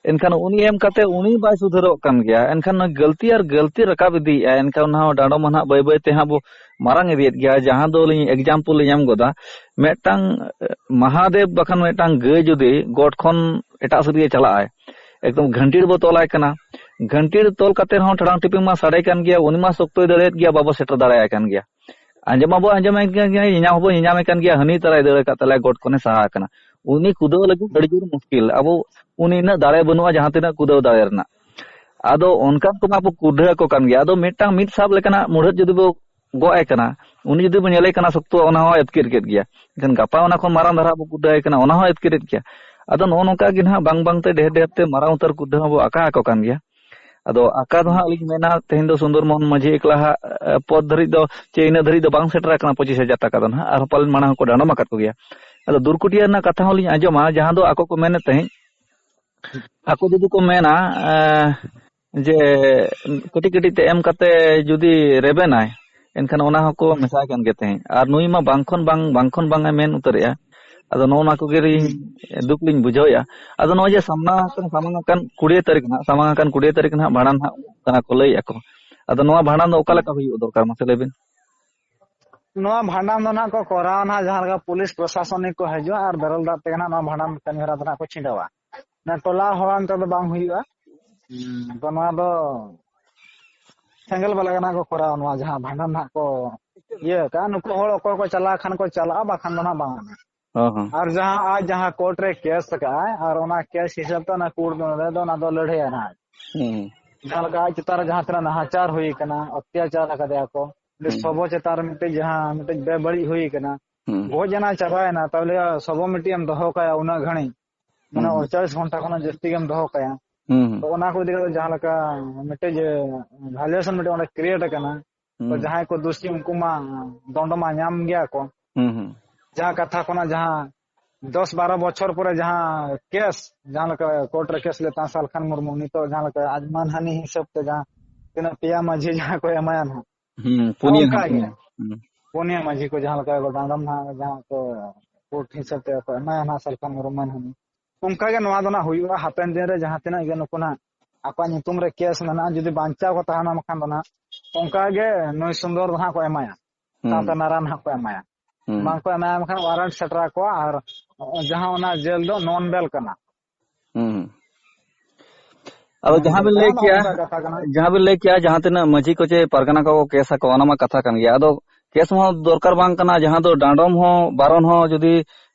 ᱮᱱᱠᱷᱟᱱ ᱩᱱᱤ ᱮᱢ ᱠᱟᱛᱮ ᱩᱱᱤ ᱵᱟᱭ ᱥᱩᱫᱷᱟᱹᱨᱚᱜ ᱠᱟᱱ ᱜᱮᱭᱟ, ᱮᱱᱠᱷᱟᱱ ᱱᱚᱣᱟ ᱜᱟᱹᱞᱛᱤ ᱟᱨ ᱜᱟᱹᱞᱛᱤ ᱨᱟᱠᱟᱵ ᱤᱫᱤᱭᱮᱫᱼᱟ, ᱮᱱᱠᱷᱟᱱ ᱚᱱᱟ ᱦᱚᱸ ᱰᱟᱸᱰᱚᱢ ᱢᱟ ᱱᱟᱦᱟᱜ ᱵᱟᱹᱭ ᱵᱟᱹᱭ ᱛᱮ ᱦᱟᱸᱜ ᱵᱚ ᱢᱟᱨᱟᱝ ᱤᱫᱤᱭᱮᱫ ᱜᱮᱭᱟ᱾ ᱡᱟᱦᱟᱸ ᱫᱚ ᱟᱹᱞᱤᱧ example ᱞᱤᱧ ᱮᱢ ᱜᱚᱫᱟ, ᱢᱤᱫᱴᱟᱝ, ᱮ, ᱢᱟᱦᱟᱫᱮᱵ ᱵᱟᱠᱷᱟᱱ ᱢᱤᱫᱴᱟᱝ ᱜᱟᱹᱭ ᱡᱩᱫᱤ ᱜᱚᱴ ᱠᱷᱚᱱ ᱮᱴᱟᱜ ᱥᱮᱫ ᱜᱮ ᱪᱟᱞᱟᱜᱼᱟᱭ, ᱮᱠᱫᱚᱢ ᱜᱷᱟᱱᱴᱤ ᱨᱮᱵᱚ ᱛᱚᱞᱟᱭ ᱠᱟᱱᱟ᱾ ᱜᱷᱟᱱᱴᱤ ᱨᱮ ᱛᱚᱞ ᱠᱟᱛᱮ ᱨᱮᱦᱚᱸ ᱴᱷᱟᱲᱟᱝ ᱴᱤᱯᱤᱝ ᱢᱟ ᱥᱟᱰᱮ ᱠᱟᱱ ᱜᱮᱭᱟ, ᱩᱱᱤ ᱢᱟ ᱥᱚᱠᱛᱚᱭ ᱫᱟᱹᱲᱮᱫ ᱜᱮᱭᱟ, ᱵᱟᱵᱚ ᱥᱮᱴᱮᱨ ᱫᱟᱲᱮᱭᱟᱭ ᱠᱟᱱ ᱜᱮᱭᱟ᱾ ᱟᱸᱡᱚᱢ ᱢᱟᱵᱚ ᱟᱸᱡᱚᱢᱮᱫ ᱠᱟᱱ ᱜᱮᱭᱟ, ᱧᱮᱧᱟᱢ ᱦᱚᱸᱵᱚ ᱧᱮᱧᱟᱢᱮ ᱠᱟᱱ ᱜᱮᱭᱟ, ᱦᱟᱹᱱᱤ ᱛᱟᱨᱟᱭ ᱫᱟᱹᱲ ᱟᱠᱟᱫ ᱛᱟᱞᱮᱭᱟ, ᱜᱚᱴ ᱠᱷᱚᱱᱮ ᱥᱟᱦᱟ ᱟᱠᱟᱱᱟ᱾ ᱩᱱᱤ ᱠᱩᱫᱟᱹᱣ ᱞᱟᱹᱜᱤᱫ ᱟᱹᱰᱤ ᱡᱳᱨ ᱢᱩᱥᱠᱤᱞ᱾ ᱟᱵᱚ ᱩᱱᱤ ᱩᱱᱟᱹᱜ ᱫᱟᱲᱮ ᱵᱟᱹᱱᱩᱜᱼᱟ ᱡᱟᱦᱟᱸ ᱛᱤᱱᱟᱹᱜ ᱠᱩᱫᱟᱹᱣ ᱫᱟᱲᱮ ᱨᱮᱱᱟᱜ᱾ ᱟᱫᱚ ᱚᱱᱠᱟᱱ ᱠᱚᱢᱟ ᱟᱵᱚ ᱠᱩᱰᱷᱟᱹ ᱟᱠᱚ ᱠᱟᱱ ᱜᱮᱭᱟ᱾ ᱟᱫᱚ ᱢᱤᱫᱴᱟᱝ ᱢᱤᱫ ᱥᱟᱵ ᱞᱮᱠᱟᱱᱟᱜ ᱢᱩᱲᱦᱟᱹᱫ ᱡᱩᱫᱤ ᱵᱚ ᱜᱚᱜ ᱟᱭ ᱠᱟᱱᱟ, ᱩᱱᱤ ᱡᱩᱫᱤ ᱵᱚ ᱧᱮᱞᱮ ᱠᱟᱱᱟ ᱥᱚᱠᱛᱚ, ᱚᱱᱟ ᱦᱚᱸ ᱟᱹᱛᱠᱤᱨ ᱠᱮᱫ ᱜᱮᱭᱟ᱾ ᱮᱱᱠᱷᱟᱱ ᱜᱟᱯᱟ ᱚᱱᱟ ᱠᱷᱚᱱ ᱢᱟᱨᱟᱝ ᱫᱷᱟᱨᱟ ᱵᱚ ᱠᱩᱰᱷᱟᱹ ᱟᱭ ᱠᱟᱱᱟ, ᱚᱱᱟ ᱦᱚᱸ ᱟᱹᱛᱠᱤᱨᱮᱫ ᱜᱮᱭᱟ᱾ ᱟᱫᱚ ᱱᱚᱜᱼᱚ ᱱᱚᱝᱠᱟ ᱜᱮ ᱱᱟᱦᱟᱜ ᱵᱟᱝ ᱵᱟᱝ ᱛᱮ ᱰᱷᱮᱨ ᱰᱷᱮᱨ ᱛᱮ ᱢᱟᱨᱟᱝ ᱩᱛᱟᱹᱨ ᱠᱩᱰᱷᱟᱹ ᱦᱚᱸᱵᱚ ᱟᱠᱟ ᱟᱠᱚ ᱠᱟᱱ ᱜᱮᱭᱟ᱾ ᱟᱫᱚ ᱟᱠᱟ ᱫᱚ ᱦᱟᱸᱜ ᱞᱤᱧ ᱢᱮᱱᱟ, ᱛᱮᱦᱮᱧ ᱫᱚ ᱥᱩᱱᱫᱚᱨ ᱢᱳᱦᱚᱱ ᱢᱟᱹᱡᱷᱤ ᱮᱠᱞᱟ ᱦᱟᱸᱜ, ᱮ, ᱯᱚᱫ ᱫᱷᱟᱹᱨᱤᱡ ᱫᱚ ᱪᱮ ᱤᱱᱟᱹ ᱫᱷᱟᱹᱨᱤᱡ ᱫᱚ ᱵᱟᱝ ᱥᱮᱴᱮᱨ ᱟᱠᱟᱱᱟ ᱯᱚᱸᱪᱤᱥ ᱦᱟᱡᱟᱨ ᱴᱟᱠᱟ ᱫᱚ ᱱᱟᱦᱟᱜ, ᱟᱨᱦᱚᱸ ᱯᱟᱞᱮᱱ ᱢᱟᱲᱟᱝ ᱦᱚᱸᱠᱚ ᱰᱟᱸᱰᱚᱢ ᱟᱠᱟᱫ ᱠᱚᱜᱮᱭᱟ᱾ ᱟᱫᱚ ᱫᱩᱨᱠᱩᱴᱤᱭᱟᱹ ᱨᱮᱱᱟᱜ ᱠᱟᱛᱷᱟ ᱦᱚᱸᱞᱤᱧ ᱟᱸᱡᱚᱢᱟ, ᱡᱟᱦᱟᱸ ᱫᱚ ᱟᱠᱚ ᱠᱚ ᱢᱮᱱᱮᱫ ᱛᱟᱦᱮᱸᱫ, ᱟᱠᱚ ᱡᱩᱫᱤ ᱠᱚ ᱢᱮᱱᱟ, ᱮ, ᱡᱮ ᱠᱟᱹᱴᱤᱡ ᱠᱟᱹᱴᱤᱡ ᱛᱮ ᱮᱢ ᱠᱟᱛᱮ ᱡᱩᱫᱤ ᱨᱮᱵᱮᱱᱟᱭ, ᱮᱱᱠᱷᱟᱱ ᱚᱱᱟ ᱦᱚᱸᱠᱚ ᱢᱮᱥᱟᱭ ᱠᱟᱱ ᱜᱮ ᱛᱟᱦᱮᱸᱫ᱾ ᱟᱨ ᱱᱩᱭ ᱢᱟ ᱵᱟᱝ ᱠᱷᱚᱱ ᱵᱟᱝ, ᱵᱟᱝ ᱠᱷᱚᱱ ᱵᱟᱝ ᱮ ᱢᱮᱱ ᱩᱛᱟᱹᱨᱮᱜᱼᱟ᱾ ᱟᱫᱚ ᱱᱚᱜᱼᱚ ᱱᱚᱣᱟ ᱠᱚᱜᱮ ᱞᱤᱧ ᱫᱩᱠ ᱞᱤᱧ ᱵᱩᱡᱷᱟᱹᱣᱮᱫᱼᱟ᱾ ᱟᱫᱚ ᱱᱚᱜᱼᱚᱭ ᱡᱮ ᱥᱟᱢᱱᱟ ᱟᱠᱟᱱ, ᱥᱟᱢᱟᱝ ᱟᱠᱟᱱ ᱠᱩᱲᱤᱭᱟᱹ ᱛᱟᱹᱨᱤᱠᱷ ᱱᱟᱦᱟᱜ, ᱥᱟᱢᱟᱝ ᱟᱠᱟᱱ ᱠᱩᱲᱤᱭᱟᱹ ᱛᱟᱹᱨᱤᱠᱷ ᱱᱟᱦᱟᱜ ᱵᱷᱟᱸᱰᱟᱱ ᱱᱟᱦᱟᱜ ᱠᱟᱱᱟ ᱠᱚ ᱞᱟᱹᱭᱮᱫᱼᱟ ᱠᱚ᱾ ᱟᱫᱚ ᱱᱚᱣᱟ ᱵᱷᱟᱸᱰᱟᱱ ᱫᱚ ᱚᱠᱟ ᱞᱮᱠᱟ ᱦᱩᱭᱩᱜ ᱫᱚᱨᱠᱟᱨ, ᱢᱟᱥᱮ ᱞᱟᱹᱭ ᱵᱤᱱ? ᱱᱚᱣᱟ ᱵᱷᱟᱸᱰᱟᱱ ᱫᱚ ᱱᱟᱦᱟᱜ ᱠᱚ ᱠᱚᱨᱟᱣᱟ ᱱᱟᱦᱟᱜ, ᱡᱟᱦᱟᱸ ᱞᱮᱠᱟ ᱯᱩᱞᱤᱥ ᱯᱨᱚᱥᱟᱥᱚᱱᱤᱠ ᱠᱚ ᱦᱤᱡᱩᱜᱼᱟ ᱟᱨ ᱵᱮᱨᱮᱞ ᱫᱟᱜ ᱛᱮᱜᱮ ᱱᱟᱦᱟᱜ ᱱᱚᱣᱟ ᱵᱷᱟᱸᱰᱟᱱ ᱠᱟᱹᱢᱤ ᱦᱚᱨᱟ ᱫᱚ ᱱᱟᱦᱟᱜ ᱠᱚ ᱪᱷᱤᱰᱟᱹᱣᱟ᱾ ᱚᱱᱟ ᱴᱚᱞᱟ ᱦᱚᱲ ᱚᱱᱛᱮ ᱫᱚ ᱵᱟᱝ ᱦᱩᱭᱩᱜᱼᱟ᱾ ᱦᱩᱸ, ᱛᱚ ᱱᱚᱣᱟ ᱫᱚ ᱥᱮᱸᱜᱮᱞ ᱵᱟᱞᱟ ᱜᱮ ᱱᱟᱦᱟᱜ ᱠᱚ ᱠᱚᱨᱟᱣᱟ, ᱱᱚᱣᱟ ᱡᱟᱦᱟᱸ ᱵᱷᱟᱸᱰᱟᱱ ᱱᱟᱦᱟᱜ ᱠᱚ ᱤᱭᱟᱹ ᱠᱟᱜᱼᱟ᱾ ᱱᱩᱠᱩ ᱦᱚᱲ ᱚᱠᱚᱭ ᱠᱚ ᱪᱟᱞᱟᱣ ᱠᱷᱟᱱ ᱠᱚ ᱪᱟᱞᱟᱜᱼᱟ, ᱵᱟᱠᱷᱟᱱ ᱫᱚ ᱱᱟᱦᱟᱜ ᱵᱟᱝ᱾ ᱦᱚᱸ, ᱦᱚᱸ᱾ ᱟᱨ ᱡᱟᱦᱟᱸ ᱟᱡ ᱡᱟᱦᱟᱸ ᱠᱳᱨᱴ ᱨᱮ ᱠᱮᱥ ᱟᱠᱟᱫᱼᱟᱭ, ᱟᱨ ᱚᱱᱟ ᱠᱮᱥ ᱦᱤᱥᱟᱹᱵ ᱛᱮ ᱚᱱᱟ ᱠᱳᱨᱴ ᱫᱚ ᱱᱚᱰᱮ ᱫᱚ ᱚᱱᱟ ᱫᱚ ᱞᱟᱹᱲᱦᱟᱹᱭᱟ ᱱᱟᱦᱟᱜ᱾ ᱦᱩᱸ᱾ ᱡᱟᱦᱟᱸ ᱞᱮᱠᱟ ᱟᱡ ᱪᱮᱛᱟᱱ ᱨᱮ ᱡᱟᱦᱟᱸ ᱛᱤᱱᱟᱹᱜ ᱱᱟᱦᱟᱪᱟᱨ ᱦᱩᱭ ᱟᱠᱟᱱᱟ, ᱚᱛᱛᱟᱪᱟᱨ ᱟᱠᱟᱫᱮᱭᱟ ᱠᱚ, ᱩᱱᱤ ᱦᱩᱸ᱾ ᱥᱚᱵᱚ ᱪᱮᱛᱟᱱ ᱨᱮ ᱢᱤᱫᱴᱮᱡ ᱡᱟᱦᱟᱸ ᱢᱤᱫᱴᱮᱡ ᱵᱮᱵᱟᱹᱲᱤᱡ ᱦᱩᱭ ᱟᱠᱟᱱᱟ, ᱦᱩᱸ᱾ ᱜᱚᱡ ᱮᱱᱟ, ᱪᱟᱵᱟᱭᱮᱱᱟ, ᱛᱟᱦᱚᱞᱮ ᱥᱚᱵᱚ ᱢᱤᱫᱴᱮᱡ ᱮᱢ ᱫᱚᱦᱚ ᱠᱟᱭᱟ ᱩᱱᱟᱹᱜ ᱜᱷᱟᱹᱲᱤᱡ, ᱢᱟᱱᱮ ᱦᱩᱸ, ᱦᱩᱸ᱾ ᱟᱴᱪᱟᱞᱤᱥ ᱜᱷᱚᱱᱴᱟ ᱠᱷᱚᱱᱟᱜ ᱡᱟᱹᱥᱛᱤ ᱜᱮᱢ ᱫᱚᱦᱚ ᱠᱟᱭᱟ᱾ ᱦᱩᱸ, ᱦᱩᱸ᱾ ᱛᱚ ᱚᱱᱟ ᱠᱚ ᱤᱫᱤ ᱠᱟᱛᱮ ᱡᱟᱦᱟᱸ ᱞᱮᱠᱟ ᱢᱤᱫᱴᱮᱡ ᱵᱷᱟᱭᱞᱮᱥᱚᱱ ᱢᱤᱫᱴᱮᱡ ᱚᱸᱰᱮ ᱠᱨᱤᱭᱮᱴ ᱟᱠᱟᱱᱟ, ᱛᱚ ᱦᱩᱸ᱾ ᱡᱟᱦᱟᱸᱭ ᱠᱚ ᱫᱳᱥᱤ ᱩᱱᱠᱩ ᱢᱟ ᱫᱚᱱᱰᱚ ᱢᱟ ᱧᱟᱢ ᱜᱮᱭᱟ ᱠᱚ᱾ ᱦᱩᱸ, ᱦᱩᱸ᱾ ᱡᱟᱦᱟᱸ ᱠᱟᱛᱷᱟ ᱠᱷᱚᱱᱟᱜ ᱡᱟᱦᱟᱸ ᱫᱚᱥ ᱵᱟᱨᱚ ᱵᱚᱪᱷᱚᱨ ᱯᱚᱨᱮ ᱡᱟᱦᱟᱸ ᱠᱮᱥ, ᱡᱟᱦᱟᱸ ᱞᱮᱠᱟ ᱠᱳᱨᱴ ᱨᱮ ᱠᱮᱥ ᱞᱮᱫ ᱛᱟᱦᱮᱸ ᱥᱟᱞᱠᱷᱟᱱ ᱢᱩᱨᱢᱩ, ᱱᱤᱛᱚᱜ ᱡᱟᱦᱟᱸ ᱞᱮᱠᱟ ᱟᱡ ᱢᱟᱱᱦᱟᱱᱤ ᱦᱤᱥᱟᱹᱵ ᱛᱮ ᱡᱟᱦᱟᱸ ᱛᱤᱱᱟᱹᱜ ᱯᱮᱭᱟ ᱢᱟᱹᱡᱷᱤ ᱡᱟᱦᱟᱸ ᱠᱚ ᱮᱢᱟᱭᱟ ᱱᱟᱦᱟᱜ, ᱦᱩᱸ, ᱯᱩᱱᱭᱟᱹ ᱚᱱᱠᱟ ᱦᱟᱸᱜ, ᱜᱮ᱾ ᱯᱩᱱᱭᱟᱹ᱾ ᱦᱩᱸ᱾ ᱯᱩᱱᱭᱟᱹ ᱢᱟᱹᱡᱷᱤ ᱠᱚ ᱡᱟᱦᱟᱸ ᱞᱮᱠᱟ ᱠᱚ ᱰᱟᱸᱰᱚᱢ ᱱᱟᱦᱟᱜ, ᱡᱟᱦᱟᱸ ᱠᱚ ᱠᱳᱨᱴ ᱦᱤᱥᱟᱹᱵ ᱛᱮ ᱠᱚ ᱮᱢᱟᱭᱟ ᱱᱟᱦᱟᱜ ᱥᱟᱞᱠᱷᱟᱱ ᱢᱩᱨᱢᱩ ᱢᱟᱱᱦᱟᱱᱤ, ᱚᱱᱠᱟ ᱜᱮ ᱱᱚᱣᱟ ᱫᱚ ᱱᱟᱦᱟᱜ ᱦᱩᱭᱩᱜᱼᱟ᱾ ᱦᱟᱯᱮᱱ ᱫᱤᱱ ᱨᱮ ᱡᱟᱦᱟᱸ ᱛᱤᱱᱟᱹᱜ ᱜᱮ ᱱᱩᱠᱩ ᱱᱟᱦᱟᱜ ᱟᱠᱚᱣᱟᱜ ᱧᱩᱛᱩᱢ ᱨᱮ ᱠᱮᱥ ᱢᱮᱱᱟᱜᱼᱟ, ᱡᱩᱫᱤ ᱵᱟᱧᱪᱟᱣ ᱠᱚ ᱛᱟᱦᱮᱱᱟ, ᱵᱟᱠᱷᱟᱱ ᱫᱚ ᱱᱟᱦᱟᱜ ᱚᱱᱠᱟ ᱜᱮ ᱱᱩᱭ ᱥᱩᱱᱫᱚᱨ ᱫᱚ ᱱᱟᱦᱟᱜ ᱠᱚ ᱮᱢᱟᱭᱟ, ᱦᱩᱸ᱾ ᱥᱟᱶᱛᱮ ᱱᱟᱨᱟᱱ ᱱᱟᱦᱟᱜ ᱠᱚ ᱮᱢᱟᱭᱟ᱾ ᱦᱩᱸ᱾ ᱵᱟᱝ ᱠᱚ ᱮᱢᱟᱭᱟ, ᱵᱟᱠᱷᱟᱱ ᱣᱟᱨᱮᱱᱴ ᱥᱮᱴᱮᱨ ᱟᱠᱚᱣᱟ, ᱟᱨ ᱡᱟᱦᱟᱸ ᱚᱱᱟ ᱡᱮᱞ ᱫᱚ ᱱᱚᱱ ᱵᱮᱞ ᱠᱟᱱᱟ᱾ ᱦᱩᱸ, ᱦᱩᱸ᱾ ᱟᱫᱚ ᱢᱮᱱ ᱡᱟᱦᱟᱸ ᱵᱮᱱ ᱞᱮᱠᱟ ᱞᱟᱹᱭ ᱱᱚᱜᱼᱚ ᱠᱮᱜᱼᱟ, ᱱᱚᱝᱠᱟ ᱠᱟᱛᱷᱟ ᱠᱟᱱᱟ᱾ ᱡᱟᱦᱟᱸ ᱵᱮᱱ ᱞᱟᱹᱭ ᱠᱮᱜᱼᱟ, ᱡᱟᱦᱟᱸ ᱛᱤᱱᱟᱹᱜ ᱢᱟᱹᱡᱷᱤ ᱠᱚ ᱪᱮ ᱯᱟᱨᱜᱟᱱᱟ ᱠᱚᱠᱚ ᱠᱮᱥ ᱟᱠᱚ, ᱚᱱᱟ ᱢᱟ ᱠᱟᱛᱷᱟ ᱠᱟᱱ ᱜᱮᱭᱟ᱾ ᱟᱫᱚ ᱠᱮᱥ ᱦᱚᱸ ᱫᱚᱨᱠᱟᱨ ᱵᱟᱝ ᱠᱟᱱᱟ, ᱡᱟᱦᱟᱸ ᱫᱚ ᱰᱟᱸᱰᱚᱢ ᱦᱚᱸ ᱵᱟᱨᱚᱱ ᱦᱚᱸ ᱡᱩᱫᱤ,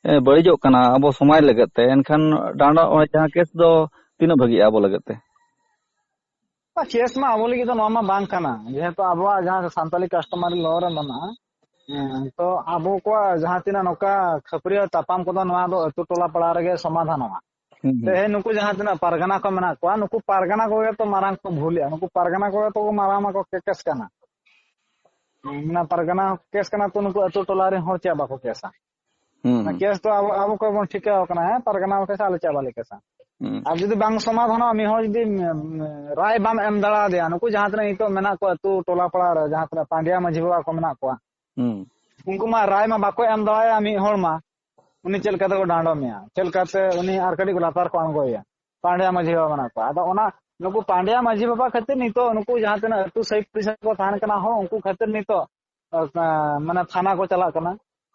ᱮ, ᱵᱟᱹᱲᱤᱡᱚᱜ ᱠᱟᱱᱟ ᱟᱵᱚ ᱥᱚᱢᱟᱡᱽ ᱞᱟᱹᱜᱤᱫ ᱛᱮ, ᱮᱱᱠᱷᱟᱱ ᱰᱟᱸᱰᱚᱢ, ᱡᱟᱦᱟᱸ ᱠᱮᱥ ᱫᱚ ᱛᱤᱱᱟᱹᱜ ᱵᱷᱟᱹᱜᱤᱜᱼᱟ ᱟᱵᱚ ᱞᱟᱹᱜᱤᱫ ᱛᱮ? ᱵᱟ, ᱠᱮᱥ ᱢᱟ ᱟᱵᱚ ᱞᱟᱹᱜᱤᱫ ᱫᱚ ᱱᱚᱣᱟ ᱢᱟ ᱵᱟᱝ ᱠᱟᱱᱟ, ᱡᱮᱦᱮᱛᱩ ᱟᱵᱚᱣᱟᱜ ᱡᱟᱦᱟᱸ ᱥᱟᱱᱛᱟᱞᱤ ᱠᱟᱥᱴᱚᱢᱟᱨᱤ ᱞᱚ ᱨᱮ ᱢᱮᱱᱟᱜᱼᱟ᱾ ᱦᱮᱸ, ᱛᱚ ᱟᱵᱚ ᱠᱚᱣᱟᱜ ᱡᱟᱦᱟᱸ ᱛᱤᱱᱟᱹᱜ ᱱᱚᱝᱠᱟ ᱠᱷᱟᱹᱯᱟᱹᱨᱤᱭᱟᱹ ᱛᱟᱯᱟᱢ ᱠᱚᱫᱚ ᱱᱚᱣᱟ ᱫᱚ ᱟᱹᱛᱩ ᱴᱚᱞᱟ ᱯᱟᱲᱟ ᱨᱮᱜᱮ ᱥᱚᱢᱟᱫᱷᱟᱱᱚᱜᱼᱟ᱾ ᱦᱩᱸ, ᱦᱩᱸ᱾ ᱛᱮᱦᱮᱧ ᱱᱩᱠᱩ ᱡᱟᱦᱟᱸ ᱛᱤᱱᱟᱹᱜ ᱯᱟᱨᱜᱟᱱᱟ ᱠᱚ ᱢᱮᱱᱟᱜ ᱠᱚᱣᱟ, ᱱᱩᱠᱩ ᱯᱟᱨᱜᱟᱱᱟ ᱠᱚᱜᱮ ᱛᱚ ᱢᱟᱨᱟᱝ ᱠᱚ ᱵᱷᱩᱞᱮᱜᱼᱟ, ᱱᱩᱠᱩ ᱯᱟᱨᱜᱟᱱᱟ ᱠᱚᱜᱮ ᱛᱚ ᱠᱚ ᱢᱟᱨᱟᱝ ᱢᱟᱠᱚ ᱠᱮ-, ᱠᱮᱥ ᱠᱟᱱᱟ᱾ ᱚᱱᱟ ᱯᱟᱨᱜᱟᱱᱟ ᱠᱮᱥ ᱠᱟᱱᱟ ᱛᱚ ᱱᱩᱠᱩ ᱟᱹᱛᱩ ᱴᱚᱞᱟ ᱨᱮᱱ ᱦᱚᱲ ᱪᱮᱫ ᱵᱟᱠᱚ ᱠᱮᱥᱟ? ᱦᱩᱸ, ᱚᱱᱟ ᱦᱩᱸ᱾ ᱠᱮᱥ ᱫᱚ ᱟᱵᱚ, ᱟᱵᱚ ᱠᱚ ᱵᱚᱱ ᱴᱷᱤᱠᱟᱹᱣ ᱠᱟᱱᱟ, ᱦᱮᱸ, ᱯᱟᱨᱜᱟᱱᱟ ᱵᱟᱠᱷᱮᱥᱟ, ᱟᱞᱮ ᱪᱟᱵᱟ ᱞᱮᱠᱟ ᱥᱟ᱾ ᱦᱩᱸ᱾ ᱟᱨ ᱡᱩᱫᱤ ᱵᱟᱝ ᱥᱚᱢᱟᱫᱷᱟᱱᱚᱜᱼᱟ, ᱢᱤᱫ ᱦᱚᱲ ᱡᱩᱫᱤ, ᱩᱢ, ᱨᱟᱭ ᱵᱟᱢ ᱮᱢ ᱫᱟᱲᱮᱭᱟᱫᱮᱭᱟ, ᱱᱩᱠᱩ ᱡᱟᱦᱟᱸ ᱛᱤᱱᱟᱹᱜ ᱱᱤᱛᱚᱜ ᱢᱮᱱᱟᱜ ᱠᱚᱣᱟ ᱟᱹᱛᱩ ᱴᱚᱞᱟ ᱯᱟᱲᱟ ᱨᱮ, ᱡᱟᱦᱟᱸ ᱛᱤᱱᱟᱹᱜ ᱯᱟᱸᱰᱮᱭᱟ ᱢᱟᱹᱡᱷᱤ ᱵᱟᱵᱟ ᱠᱚ ᱢᱮᱱᱟᱜ ᱠᱚᱣᱟ, ᱦᱩᱸ᱾ ᱩᱱᱠᱩ ᱢᱟ ᱨᱟᱭ ᱢᱟ ᱵᱟᱠᱚ ᱮᱢ ᱫᱟᱲᱮᱭᱟᱜᱼᱟ ᱢᱤᱫ ᱦᱚᱲ ᱢᱟ, ᱩᱱᱤ ᱪᱮᱫ ᱞᱮᱠᱟᱛᱮ ᱠᱚ ᱰᱟᱸᱰᱚᱢᱮᱭᱟ, ᱪᱮᱫ ᱞᱮᱠᱟᱛᱮ ᱩᱱᱤ ᱟᱨ ᱠᱟᱹᱴᱤᱡ ᱠᱚ ᱞᱟᱛᱟᱨ ᱠᱚ ᱟᱬᱜᱚᱭᱮᱭᱟ, ᱯᱟᱸᱰᱮᱭᱟ ᱢᱟᱹᱡᱷᱤ ᱵᱟᱵᱟ ᱢᱮᱱᱟᱜ ᱠᱚᱣᱟ᱾ ᱟᱫᱚ ᱚᱱᱟ ᱱᱩᱠᱩ ᱯᱟᱸᱰᱮᱭᱟ ᱢᱟᱹᱡᱷᱤ ᱵᱟᱵᱟ ᱠᱷᱟᱹᱛᱤᱨ ᱱᱤᱛᱚᱜ ᱱᱩᱠᱩ ᱡᱟᱦᱟᱸ ᱛᱤᱱᱟᱹᱜ ᱟᱹᱛᱩ ᱥᱟᱹᱭᱤ ᱯᱩᱲᱤᱥᱟ ᱠᱚ ᱛᱟᱦᱮᱱ ᱠᱟᱱᱟ ᱦᱚᱸ, ᱩᱱᱠᱩ ᱠᱷᱟᱹᱛᱤᱨ ᱱᱤᱛᱚᱜ, ᱟ, ᱢᱟᱱᱮ ᱛᱷᱟᱱᱟ ᱠᱚ ᱪᱟᱞᱟᱜ ᱠᱟᱱᱟ᱾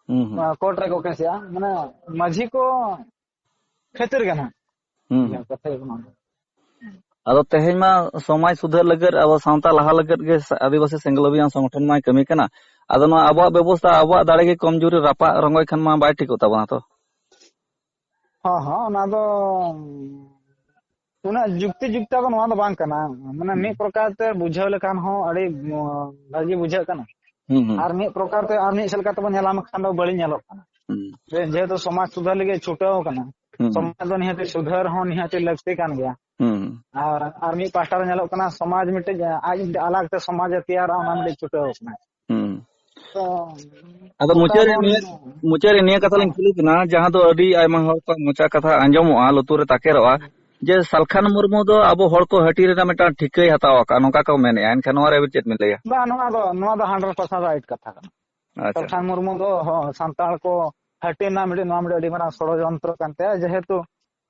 ᱦᱩᱸ, ᱦᱩᱸ᱾ ᱠᱳᱨᱴ ᱨᱮᱠᱚ ᱠᱮᱥᱮᱜᱼᱟ, ᱢᱟᱱᱮ ᱢᱟᱹᱡᱷᱤ ᱠᱚ ᱠᱷᱟᱹᱛᱤᱨ ᱜᱮ ᱱᱟᱦᱟᱜ᱾ ᱦᱩᱸ, ᱦᱩᱸ᱾ ᱠᱟᱛᱷᱟ ᱦᱩᱭᱩᱜ ᱠᱟᱱᱟ᱾ ᱟᱫᱚ ᱛᱮᱦᱮᱧ ᱢᱟ ᱥᱚᱢᱟᱡᱽ ᱥᱩᱫᱷᱟᱹᱨ ᱞᱟᱹᱜᱤᱫ, ᱟᱵᱚ ᱥᱟᱶᱛᱟ ᱞᱟᱦᱟ ᱞᱟᱹᱜᱤᱫ ᱜᱮ ᱥᱟ-, ᱟᱹᱫᱤᱵᱟᱹᱥᱤ ᱥᱮᱸᱜᱮᱞ ᱚᱵᱷᱤᱭᱟᱱ ᱥᱚᱝᱜᱚᱴᱷᱚᱱ ᱢᱟᱭ ᱠᱟᱹᱢᱤ ᱠᱟᱱᱟ᱾ ᱟᱫᱚ ᱱᱚᱣᱟ ᱟᱵᱚᱣᱟᱜ ᱵᱮᱵᱚᱥᱛᱷᱟ, ᱟᱵᱚᱣᱟᱜ ᱫᱟᱲᱮ ᱜᱮ ᱠᱚᱢᱡᱩᱨᱤ ᱨᱟᱯᱟᱜ ᱨᱚᱝᱜᱚᱭ ᱠᱷᱟᱱ ᱢᱟ ᱵᱟᱭ ᱴᱷᱤᱠᱚᱜ ᱛᱟᱵᱚᱱᱟ ᱛᱚ᱾ ᱦᱚᱸ, ᱦᱚᱸ, ᱚᱱᱟ ᱫᱚ ᱩᱱᱟᱹᱜ ᱡᱩᱠᱛᱤ ᱡᱩᱠᱛᱟ ᱫᱚ ᱱᱚᱣᱟ ᱫᱚ ᱵᱟᱝ ᱠᱟᱱᱟ᱾ ᱢᱟᱱᱮ, ᱦᱩᱸ᱾ ᱢᱤᱫ ᱯᱨᱚᱠᱟᱨ ᱛᱮ ᱵᱩᱡᱷᱟᱹᱣ ᱞᱮᱠᱷᱟᱱ ᱦᱚᱸ ᱟᱹᱰᱤ, ᱩᱸ, ᱵᱷᱟᱹᱜᱤ ᱵᱩᱡᱷᱟᱹᱜ ᱠᱟᱱᱟ᱾ ᱦᱩᱸ, ᱦᱩᱸ᱾ ᱟᱨ ᱢᱤᱫ ᱯᱨᱚᱠᱟᱨ ᱛᱮ, ᱟᱨ ᱢᱤᱫ ᱥᱮᱫ ᱞᱮᱠᱟ ᱛᱮᱵᱚᱱ ᱧᱮᱞᱟ, ᱢᱮᱱᱠᱷᱟᱱ ᱫᱚ ᱵᱟᱹᱲᱤᱡ ᱧᱮᱞᱚᱜ ᱠᱟᱱᱟ᱾ ᱦᱩᱸ᱾ ᱡᱮ-, ᱡᱮᱦᱮᱛᱩ ᱥᱚᱢᱟᱡᱽ ᱥᱩᱫᱷᱟᱹᱨ ᱞᱟᱹᱜᱤᱫ ᱪᱷᱩᱴᱟᱹᱣ ᱠᱟᱱᱟ, ᱦᱩᱸ, ᱦᱩᱸ᱾ ᱥᱚᱢᱟᱡᱽ ᱫᱚ ᱱᱤᱦᱟᱹᱛ ᱥᱩᱫᱷᱟᱹᱨ ᱦᱚᱸ ᱱᱤᱦᱟᱹᱛ ᱞᱟᱹᱠᱛᱤ ᱠᱟᱱ ᱜᱮᱭᱟ᱾ ᱦᱩᱸ᱾ ᱟᱨ, ᱟᱨ ᱢᱤᱫ ᱯᱟᱦᱴᱟ ᱨᱮ ᱧᱮᱞᱚᱜ ᱠᱟᱱᱟ, ᱥᱚᱢᱟᱡᱽ ᱢᱤᱫᱴᱮᱡ, ᱟᱡ ᱢᱤᱫᱴᱮᱡ ᱟᱞᱟᱜᱽ ᱛᱮ ᱥᱚᱢᱟᱡᱽ ᱮ ᱛᱮᱭᱟᱨᱟ, ᱚᱱᱟ ᱢᱤᱫᱴᱮᱡ ᱪᱷᱩᱴᱟᱹᱣ ᱠᱟᱱᱟ᱾ ᱦᱩᱸ᱾ ᱛᱚ, ᱟᱫᱚ ᱚᱱᱠᱟ ᱢᱩᱪᱟᱹᱫ ᱨᱮ ᱵᱚᱱ ᱱᱤᱭᱟᱹ, ᱢᱩᱪᱟᱹᱫ ᱨᱮ ᱱᱤᱭᱟᱹ ᱠᱟᱛᱷᱟ ᱞᱤᱧ ᱦᱮᱸ᱾ ᱠᱩᱞᱤ ᱵᱤᱱᱟ, ᱡᱟᱦᱟᱸ ᱫᱚ ᱟᱹᱰᱤ ᱟᱭᱢᱟ ᱦᱚᱲ ᱠᱚᱣᱟᱜ ᱢᱚᱪᱟ ᱠᱟᱛᱷᱟ ᱟᱸᱡᱚᱢᱚᱜᱼᱟ, ᱞᱩᱛᱩᱨ ᱨᱮ ᱛᱟᱠᱮᱨᱚᱜᱼᱟ, ᱡᱮ ᱥᱟᱞᱠᱷᱟᱱ ᱢᱩᱨᱢᱩ ᱫᱚ ᱟᱵᱚ ᱦᱚᱲ ᱠᱚ ᱦᱟᱹᱴᱤᱧ ᱨᱮᱱᱟᱜ ᱢᱤᱫᱴᱟᱝ ᱴᱷᱤᱠᱟᱹᱭ ᱦᱟᱛᱟᱣ ᱟᱠᱟᱫᱼᱟ, ᱱᱚᱝᱠᱟ ᱠᱚ ᱢᱮᱱᱮᱫᱼᱟ᱾ ᱮᱱᱠᱷᱟᱱ ᱱᱚᱣᱟ ᱨᱮ ᱟᱹᱵᱤᱱ ᱪᱮᱫ ᱵᱤᱱ ᱞᱟᱹᱭᱟ? ᱵᱟᱝ, ᱱᱚᱣᱟ ᱫᱚ, ᱱᱚᱣᱟ ᱫᱚ hundred percent right ᱠᱟᱛᱷᱟ ᱠᱟᱱᱟ᱾ ᱟᱪᱪᱷᱟ᱾ ᱥᱟᱞᱠᱷᱟᱱ ᱢᱩᱨᱢᱩ ᱫᱚ, ᱦᱚᱸ, ᱥᱟᱱᱛᱟᱲ ᱠᱚ ᱦᱟᱹᱴᱤᱧ ᱨᱮᱱᱟᱜ ᱢᱤᱫᱴᱤᱡ, ᱱᱚᱣᱟ ᱢᱤᱫᱴᱤᱡ ᱟᱹᱰᱤ ᱢᱟᱨᱟᱝ ᱥᱚᱲᱚᱡᱚᱱᱛᱨᱚ ᱠᱟᱱ ᱛᱟᱭᱟ, ᱡᱮᱦᱮᱛᱩ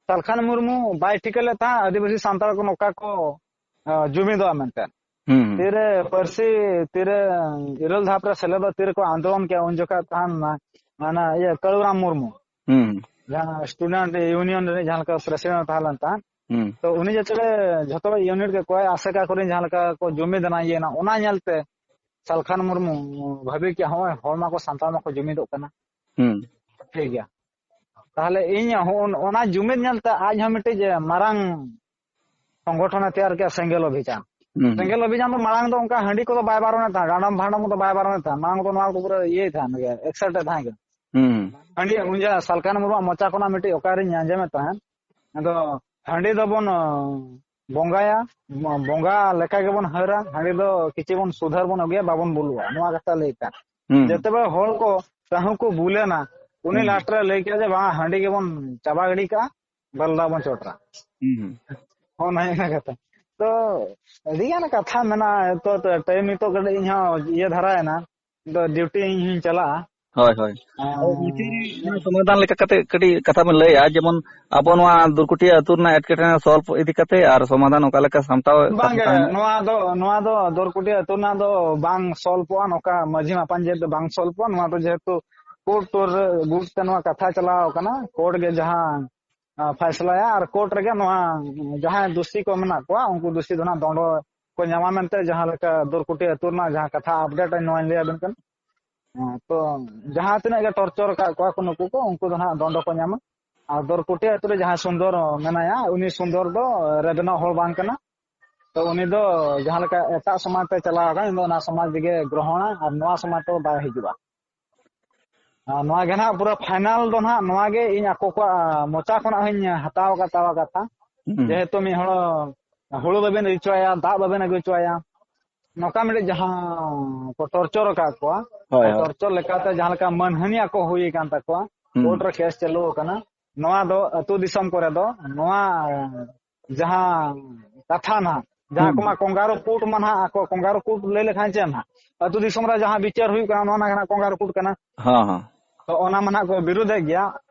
ᱥᱟᱞᱠᱷᱟᱱ ᱢᱩᱨᱢᱩ ᱵᱟᱭ ᱴᱷᱤᱠᱟᱹ ᱞᱮᱫ ᱛᱟᱦᱮᱸᱫ ᱟᱹᱫᱤᱵᱟᱹᱥᱤ ᱥᱟᱱᱛᱟᱲ ᱠᱚ ᱱᱚᱝᱠᱟ ᱠᱚ, ᱟ, ᱡᱩᱢᱤᱫᱚᱜᱼᱟ ᱢᱮᱱᱛᱮ᱾ ᱦᱩᱸ, ᱦᱩᱸ᱾ ᱛᱤᱨᱮ ᱯᱟᱹᱨᱥᱤ, ᱛᱤᱨᱮ ᱤᱨᱟᱹᱞ ᱫᱷᱟᱯ ᱨᱮ ᱥᱮᱞᱮᱫᱚᱜ, ᱛᱤᱨᱮᱠᱚ ᱟᱱᱫᱳᱞᱚᱱ ᱠᱮᱜᱼᱟ, ᱩᱱ ᱡᱚᱠᱷᱟᱡ ᱛᱟᱦᱮᱱ ᱢᱟ, ᱚᱱᱟ ᱤᱭᱟᱹ, ᱠᱟᱹᱞᱩᱨᱟᱢ ᱢᱩᱨᱢᱩ, ᱦᱩᱸ᱾ ᱡᱟᱦᱟᱸ student union ᱨᱮ ᱡᱟᱦᱟᱸ ᱞᱮᱠᱟ president ᱛᱟᱦᱮᱸ ᱞᱮᱱ ᱛᱟᱦᱮᱸᱫ, ᱦᱩᱸ᱾ ᱛᱚ ᱩᱱᱤ ᱡᱮᱛᱮ ᱡᱷᱚᱛᱚ unit ᱜᱮ ᱠᱚᱭ ᱟᱥᱮᱠᱟ ᱠᱚᱨᱮᱱ ᱡᱟᱦᱟᱸ ᱞᱮᱠᱟ ᱠᱚ ᱡᱩᱢᱤᱫ ᱮᱱᱟ, ᱤᱭᱟᱹ ᱮᱱᱟ, ᱚᱱᱟ ᱧᱮᱞᱛᱮ ᱥᱟᱞᱠᱷᱟᱱ ᱢᱩᱨᱢᱩ ᱵᱷᱟᱹᱵᱤ ᱠᱮᱜᱼᱟ, ᱦᱚᱸᱜᱼᱚᱭ ᱦᱚᱲ ᱢᱟᱠᱚ ᱥᱟᱱᱛᱟᱲ ᱢᱟᱠᱚ ᱡᱩᱢᱤᱫᱚᱜ ᱠᱟᱱᱟ᱾ ᱦᱩᱸ᱾ ᱴᱷᱤᱠ ᱜᱮᱭᱟ᱾ ᱛᱟᱦᱞᱮ ᱤᱧ ᱦᱚᱸ ᱚᱱᱟ ᱡᱩᱢᱤᱫ ᱧᱮᱞᱛᱮ ᱟᱡ ᱦᱚᱸ ᱢᱤᱫᱴᱤᱡ ᱢᱟᱨᱟᱝ ᱥᱚᱝᱜᱚᱴᱷᱚᱱᱮ ᱛᱮᱭᱟᱨ ᱠᱮᱜᱼᱟ, ᱥᱮᱸᱜᱮᱞ ᱚᱵᱷᱤᱡᱟᱱ᱾ ᱦᱩᱸ, ᱦᱩᱸ᱾ ᱥᱮᱸᱜᱮᱞ ᱚᱵᱷᱤᱡᱟᱱ ᱫᱚ ᱢᱟᱲᱟᱝ ᱫᱚ ᱚᱱᱠᱟ ᱦᱟᱺᱰᱤ ᱠᱚᱫᱚ ᱵᱟᱭ ᱵᱟᱨᱚᱱᱮᱫ ᱛᱟᱦᱮᱸᱫ, ᱰᱟᱸᱰᱚᱢ ᱵᱷᱟᱸᱰᱚᱢ ᱠᱚᱫᱚ ᱵᱟᱭ ᱵᱟᱨᱚᱱᱮᱫ ᱛᱟᱦᱮᱸᱫ, ᱢᱟᱲᱟᱝ ᱫᱚ ᱱᱚᱣᱟ ᱠᱚ ᱯᱩᱨᱟᱹ ᱤᱭᱟᱹᱭ ᱛᱟᱦᱮᱸᱫ ᱜᱮ, ᱮᱠᱥᱟᱭᱴᱮᱰ ᱛᱟᱦᱮᱸ ᱠᱟᱱᱟ᱾ ᱦᱩᱸ᱾ ᱦᱟᱺᱰᱤ ᱩᱱᱤ ᱡᱟᱦᱟᱸ ᱥᱟᱞᱠᱷᱟᱱ ᱢᱩᱨᱢᱩᱣᱟᱜ ᱢᱚᱪᱟ ᱠᱷᱚᱱᱟᱜ ᱢᱤᱫᱴᱤᱡ ᱚᱠᱟᱨᱤᱧ ᱟᱸᱡᱚᱢᱮᱫ ᱛᱟᱦᱮᱸᱫ, ᱟᱫᱚ ᱦᱟᱺᱰᱤ ᱫᱚᱵᱚᱱ, ᱟᱸ, ᱵᱚᱸᱜᱟᱭᱟ, ᱵᱚᱸᱜᱟ ᱞᱮᱠᱟ ᱜᱮᱵᱚᱱ ᱦᱟᱹᱨᱟ, ᱦᱟᱺᱰᱤ ᱫᱚ ᱠᱤᱪᱷᱩ ᱵᱚᱱ ᱥᱩᱫᱷᱟᱹᱨ ᱵᱚᱱ ᱟᱹᱜᱩᱭᱟ, ᱵᱟᱵᱚᱱ ᱵᱩᱞᱩᱜᱼᱟ, ᱱᱚᱣᱟ ᱠᱟᱛᱷᱟ ᱞᱟᱹᱭ ᱠᱟᱜ᱾ ᱦᱩᱸ᱾ ᱡᱮᱛᱮ ᱵᱮᱲᱟ ᱦᱚᱲ ᱠᱚ ᱛᱟᱹᱦᱩ ᱠᱚ ᱵᱩᱞᱮᱱᱟ, ᱩᱱᱤ ᱦᱩᱸ᱾ ᱞᱟᱥᱴ ᱨᱮ ᱞᱟᱹᱭ ᱠᱮᱜᱼᱟ ᱡᱮ, "ᱵᱟᱝ, ᱦᱟᱺᱰᱤ ᱜᱮᱵᱚᱱ ᱪᱟᱵᱟ ᱜᱤᱰᱤ ᱠᱟᱜᱼᱟ, ᱵᱟᱞᱫᱟ ᱵᱚᱱ ᱪᱚᱴᱨᱟ᱾" ᱦᱩᱸ, ᱦᱩᱸ᱾ ᱦᱚᱸ, ᱚᱱᱟ ᱦᱩᱭᱱᱟ ᱠᱟᱛᱷᱟ᱾ ᱛᱚ, ᱟᱹᱰᱤ ᱜᱟᱱ ᱠᱟᱛᱷᱟ ᱢᱮᱱᱟᱜᱼᱟ, ᱛᱚ, ᱛᱚ, ᱴᱟᱭᱤᱢ ᱱᱤᱛᱚᱜ ᱠᱟᱹᱴᱤᱡ ᱤᱧ ᱦᱚᱸ ᱤᱭᱟᱹ ᱫᱷᱟᱨᱟᱭᱮᱱᱟ, ᱫᱚ ᱰᱤᱭᱩᱴᱤ ᱤᱧ ᱦᱚᱸᱧ ᱪᱟᱞᱟᱜᱼᱟ᱾ ᱦᱳᱭ, ᱦᱳᱭ᱾ ᱟᱨ ᱟᱫᱚ ᱢᱩᱪᱟᱹᱫ ᱨᱮ ᱱᱚᱣᱟ ᱥᱚᱢᱟᱫᱷᱟᱱ ᱞᱮᱠᱟ ᱠᱟᱛᱮ ᱠᱟᱹᱴᱤᱡ ᱠᱟᱛᱷᱟ ᱵᱮᱱ ᱞᱟᱹᱭᱟ, ᱡᱮᱢᱚᱱ ᱟᱵᱚ ᱱᱚᱣᱟ ᱫᱩᱨᱠᱩᱴᱤᱭᱟᱹ ᱟᱹᱛᱩ ᱨᱮᱱᱟᱜ ᱮᱴᱠᱮᱴᱚᱬᱮ ᱥᱚᱞᱵᱷ ᱤᱫᱤ ᱠᱟᱛᱮ ᱟᱨ ᱥᱚᱢᱟᱫᱷᱟᱱ ᱚᱠᱟ ᱞᱮᱠᱟ ᱥᱟᱢᱴᱟᱣ ᱵᱟᱝᱜᱮ, ᱥᱟᱢᱴᱟᱣ ᱮᱱᱟ? ᱱᱚᱣᱟ ᱫᱚ, ᱱᱚᱣᱟ ᱫᱚ ᱫᱩᱨᱠᱩᱴᱤᱭᱟᱹ ᱟᱹᱛᱩ ᱨᱮᱱᱟᱜ ᱫᱚ ᱵᱟᱝ ᱥᱚᱞᱵᱷᱚᱜᱼᱟ, ᱱᱚᱝᱠᱟ ᱢᱟᱹᱡᱷᱤ ᱢᱟᱯᱟᱱ ᱡᱮᱦᱮᱛᱩ ᱵᱟᱝ ᱥᱚᱞᱵᱷᱚᱜᱼᱟ, ᱱᱚᱣᱟ ᱫᱚ ᱡᱮᱦᱮᱛᱩ ᱠᱳᱨᱴ ᱴᱳᱨ ᱨᱮ ᱜᱩᱴ ᱛᱮ ᱱᱚᱣᱟ ᱠᱟᱛᱷᱟ ᱪᱟᱞᱟᱣ ᱟᱠᱟᱱᱟ, ᱠᱳᱨᱴ ᱜᱮ ᱡᱟᱦᱟᱸ, ᱟ, ᱯᱷᱟᱭᱥᱞᱟᱭᱟ, ᱟᱨ ᱠᱳᱨᱴ ᱨᱮᱜᱮ ᱱᱚᱣᱟ ᱡᱟᱦᱟᱸᱭ ᱫᱩᱥᱤ ᱠᱚ ᱢᱮᱱᱟᱜ ᱠᱚᱣᱟ, ᱩᱱᱠᱩ ᱫᱩᱥᱤ ᱫᱚ ᱱᱟᱜ ᱫᱚᱸᱰᱚ ᱠᱚ ᱧᱟᱢᱟ ᱢᱮᱱᱛᱮ ᱡᱟᱦᱟᱸ ᱞᱮᱠᱟ ᱫᱩᱨᱠᱩᱴᱤ ᱟᱹᱛᱩ ᱨᱮᱱᱟᱜ ᱡᱟᱦᱟᱸ ᱠᱟᱛᱷᱟ ᱟᱯᱰᱮᱴ ᱟᱹᱧ ᱱᱚᱣᱟᱧ ᱞᱟᱹᱭ ᱟᱵᱮᱱ ᱠᱟᱱᱟ᱾ ᱦᱮᱸ, ᱛᱚ ᱡᱟᱦᱟᱸ ᱛᱤᱱᱟᱹᱜ ᱜᱮ ᱴᱚᱨᱪᱚᱨ ᱟᱠᱟᱫ ᱠᱚᱣᱟ ᱠᱚ ᱱᱩᱠᱩ ᱠᱚ, ᱩᱱᱠᱩ ᱫᱚ ᱱᱟᱜ ᱫᱚᱸᱰᱚ ᱠᱚ ᱧᱟᱢᱟ᱾ ᱟᱨ ᱫᱚᱨᱠᱩᱴᱤ ᱟᱹᱛᱩ ᱨᱮ ᱡᱟᱦᱟᱸᱭ ᱥᱩᱱᱫᱚᱨ ᱢᱮᱱᱟᱭᱟ, ᱩᱱᱤ ᱥᱩᱱᱫᱚᱨ ᱫᱚ ᱨᱮᱵᱮᱱᱟᱜ ᱦᱚᱲ ᱵᱟᱝ ᱠᱟᱱᱟ᱾ ᱛᱚ ᱩᱱᱤ ᱫᱚ ᱡᱟᱦᱟᱸ ᱞᱮᱠᱟ ᱮᱴᱟᱜ ᱥᱚᱢᱟᱡᱽ ᱛᱮ ᱪᱟᱞᱟᱣ ᱟᱠᱟᱱ, ᱩᱱᱤ ᱫᱚ ᱚᱱᱟ ᱥᱚᱢᱟᱡᱽ ᱜᱮ ᱜᱨᱚᱦᱚᱱᱟ ᱟᱨ ᱱᱚᱣᱟ ᱥᱚᱢᱟᱡᱽ ᱛᱮᱫᱚ ᱵᱟᱭ ᱦᱤᱡᱩᱜᱼᱟ᱾ ᱟᱨ ᱱᱚᱣᱟ ᱜᱮ ᱱᱟᱦᱟᱜ ᱯᱩᱨᱟᱹ ᱯᱷᱟᱭᱱᱟᱞ ᱫᱚ ᱱᱟᱦᱟᱜ ᱱᱚᱣᱟ ᱜᱮ ᱤᱧ ᱟᱠᱚ ᱠᱚᱣᱟᱜ ᱢᱚᱪᱟ ᱠᱷᱚᱱᱟᱜ ᱦᱚᱸᱧ ᱦᱟᱛᱟᱣ ᱟᱠᱟᱫ ᱛᱟᱣᱟ ᱠᱟᱛᱷᱟ᱾ ᱦᱩᱸ᱾ ᱡᱮᱦᱮᱛᱩ ᱢᱤᱫ ᱦᱚᱲ ᱦᱩᱲᱩ ᱵᱟᱵᱮᱱ ᱟᱹᱜᱩ ᱦᱚᱪᱚᱣᱟᱭᱟ, ᱫᱟᱜ ᱵᱟᱵᱮᱱ ᱟᱹᱜᱩ ᱦᱚᱪᱚᱣᱟᱭᱟ, ᱱᱚᱝᱠᱟ ᱢᱤᱫᱴᱮᱡ ᱡᱟᱦᱟᱸ ᱠᱚ ᱴᱚᱨᱪᱚᱨ ᱟᱠᱟᱫ ᱠᱚᱣᱟ, ᱦᱳᱭ, ᱦᱳᱭ᱾ ᱴᱚᱨᱪᱚᱨ ᱞᱮᱠᱟᱛᱮ ᱡᱟᱦᱟᱸ ᱞᱮᱠᱟ ᱢᱟᱹᱱᱦᱟᱹᱱᱤ ᱟᱠᱚ ᱦᱩᱭ ᱟᱠᱟᱱ ᱛᱟᱠᱚᱣᱟ, ᱦᱩᱸ᱾ ᱠᱳᱨᱴ ᱨᱮ ᱠᱮᱥ ᱪᱟᱹᱞᱩ ᱟᱠᱟᱱᱟ᱾ ᱱᱚᱣᱟ ᱫᱚ ᱟᱹᱛᱩ ᱫᱤᱥᱚᱢ ᱠᱚᱨᱮ ᱫᱚ ᱱᱚᱣᱟ ᱡᱟᱦᱟᱸ ᱠᱟᱛᱷᱟ ᱱᱟᱦᱟᱜ, ᱡᱟᱦᱟᱸ ᱦᱩᱸ᱾ ᱠᱚᱢᱟ ᱠᱚᱝᱜᱟᱨᱩ ᱠᱳᱨᱴ ᱢᱟ ᱱᱟᱦᱟᱜ, ᱟᱠᱚ ᱠᱚᱝᱜᱟᱨᱩ ᱠᱳᱨᱴ ᱞᱟᱹᱭ ᱞᱮᱠᱷᱟᱱ ᱪᱮᱫ ᱱᱟᱦᱟᱜ, ᱟᱹᱛᱩ ᱫᱤᱥᱚᱢ ᱨᱮ ᱡᱟᱦᱟᱸ ᱵᱤᱪᱟᱹᱨ ᱦᱩᱭᱩᱜ ᱠᱟᱱᱟ, ᱱᱚᱣᱟ ᱱᱟᱦᱟᱜ ᱠᱚᱝᱜᱟᱨᱩ ᱠᱳᱨᱴ ᱠᱟᱱᱟ᱾ ᱦᱚᱸ, ᱦᱚᱸ᱾ ᱛᱚ ᱚᱱᱟ ᱢᱟ ᱱᱟᱦᱟᱜ ᱠᱚ ᱵᱤᱨᱩᱫᱷᱮᱫ ᱜᱮᱭᱟ᱾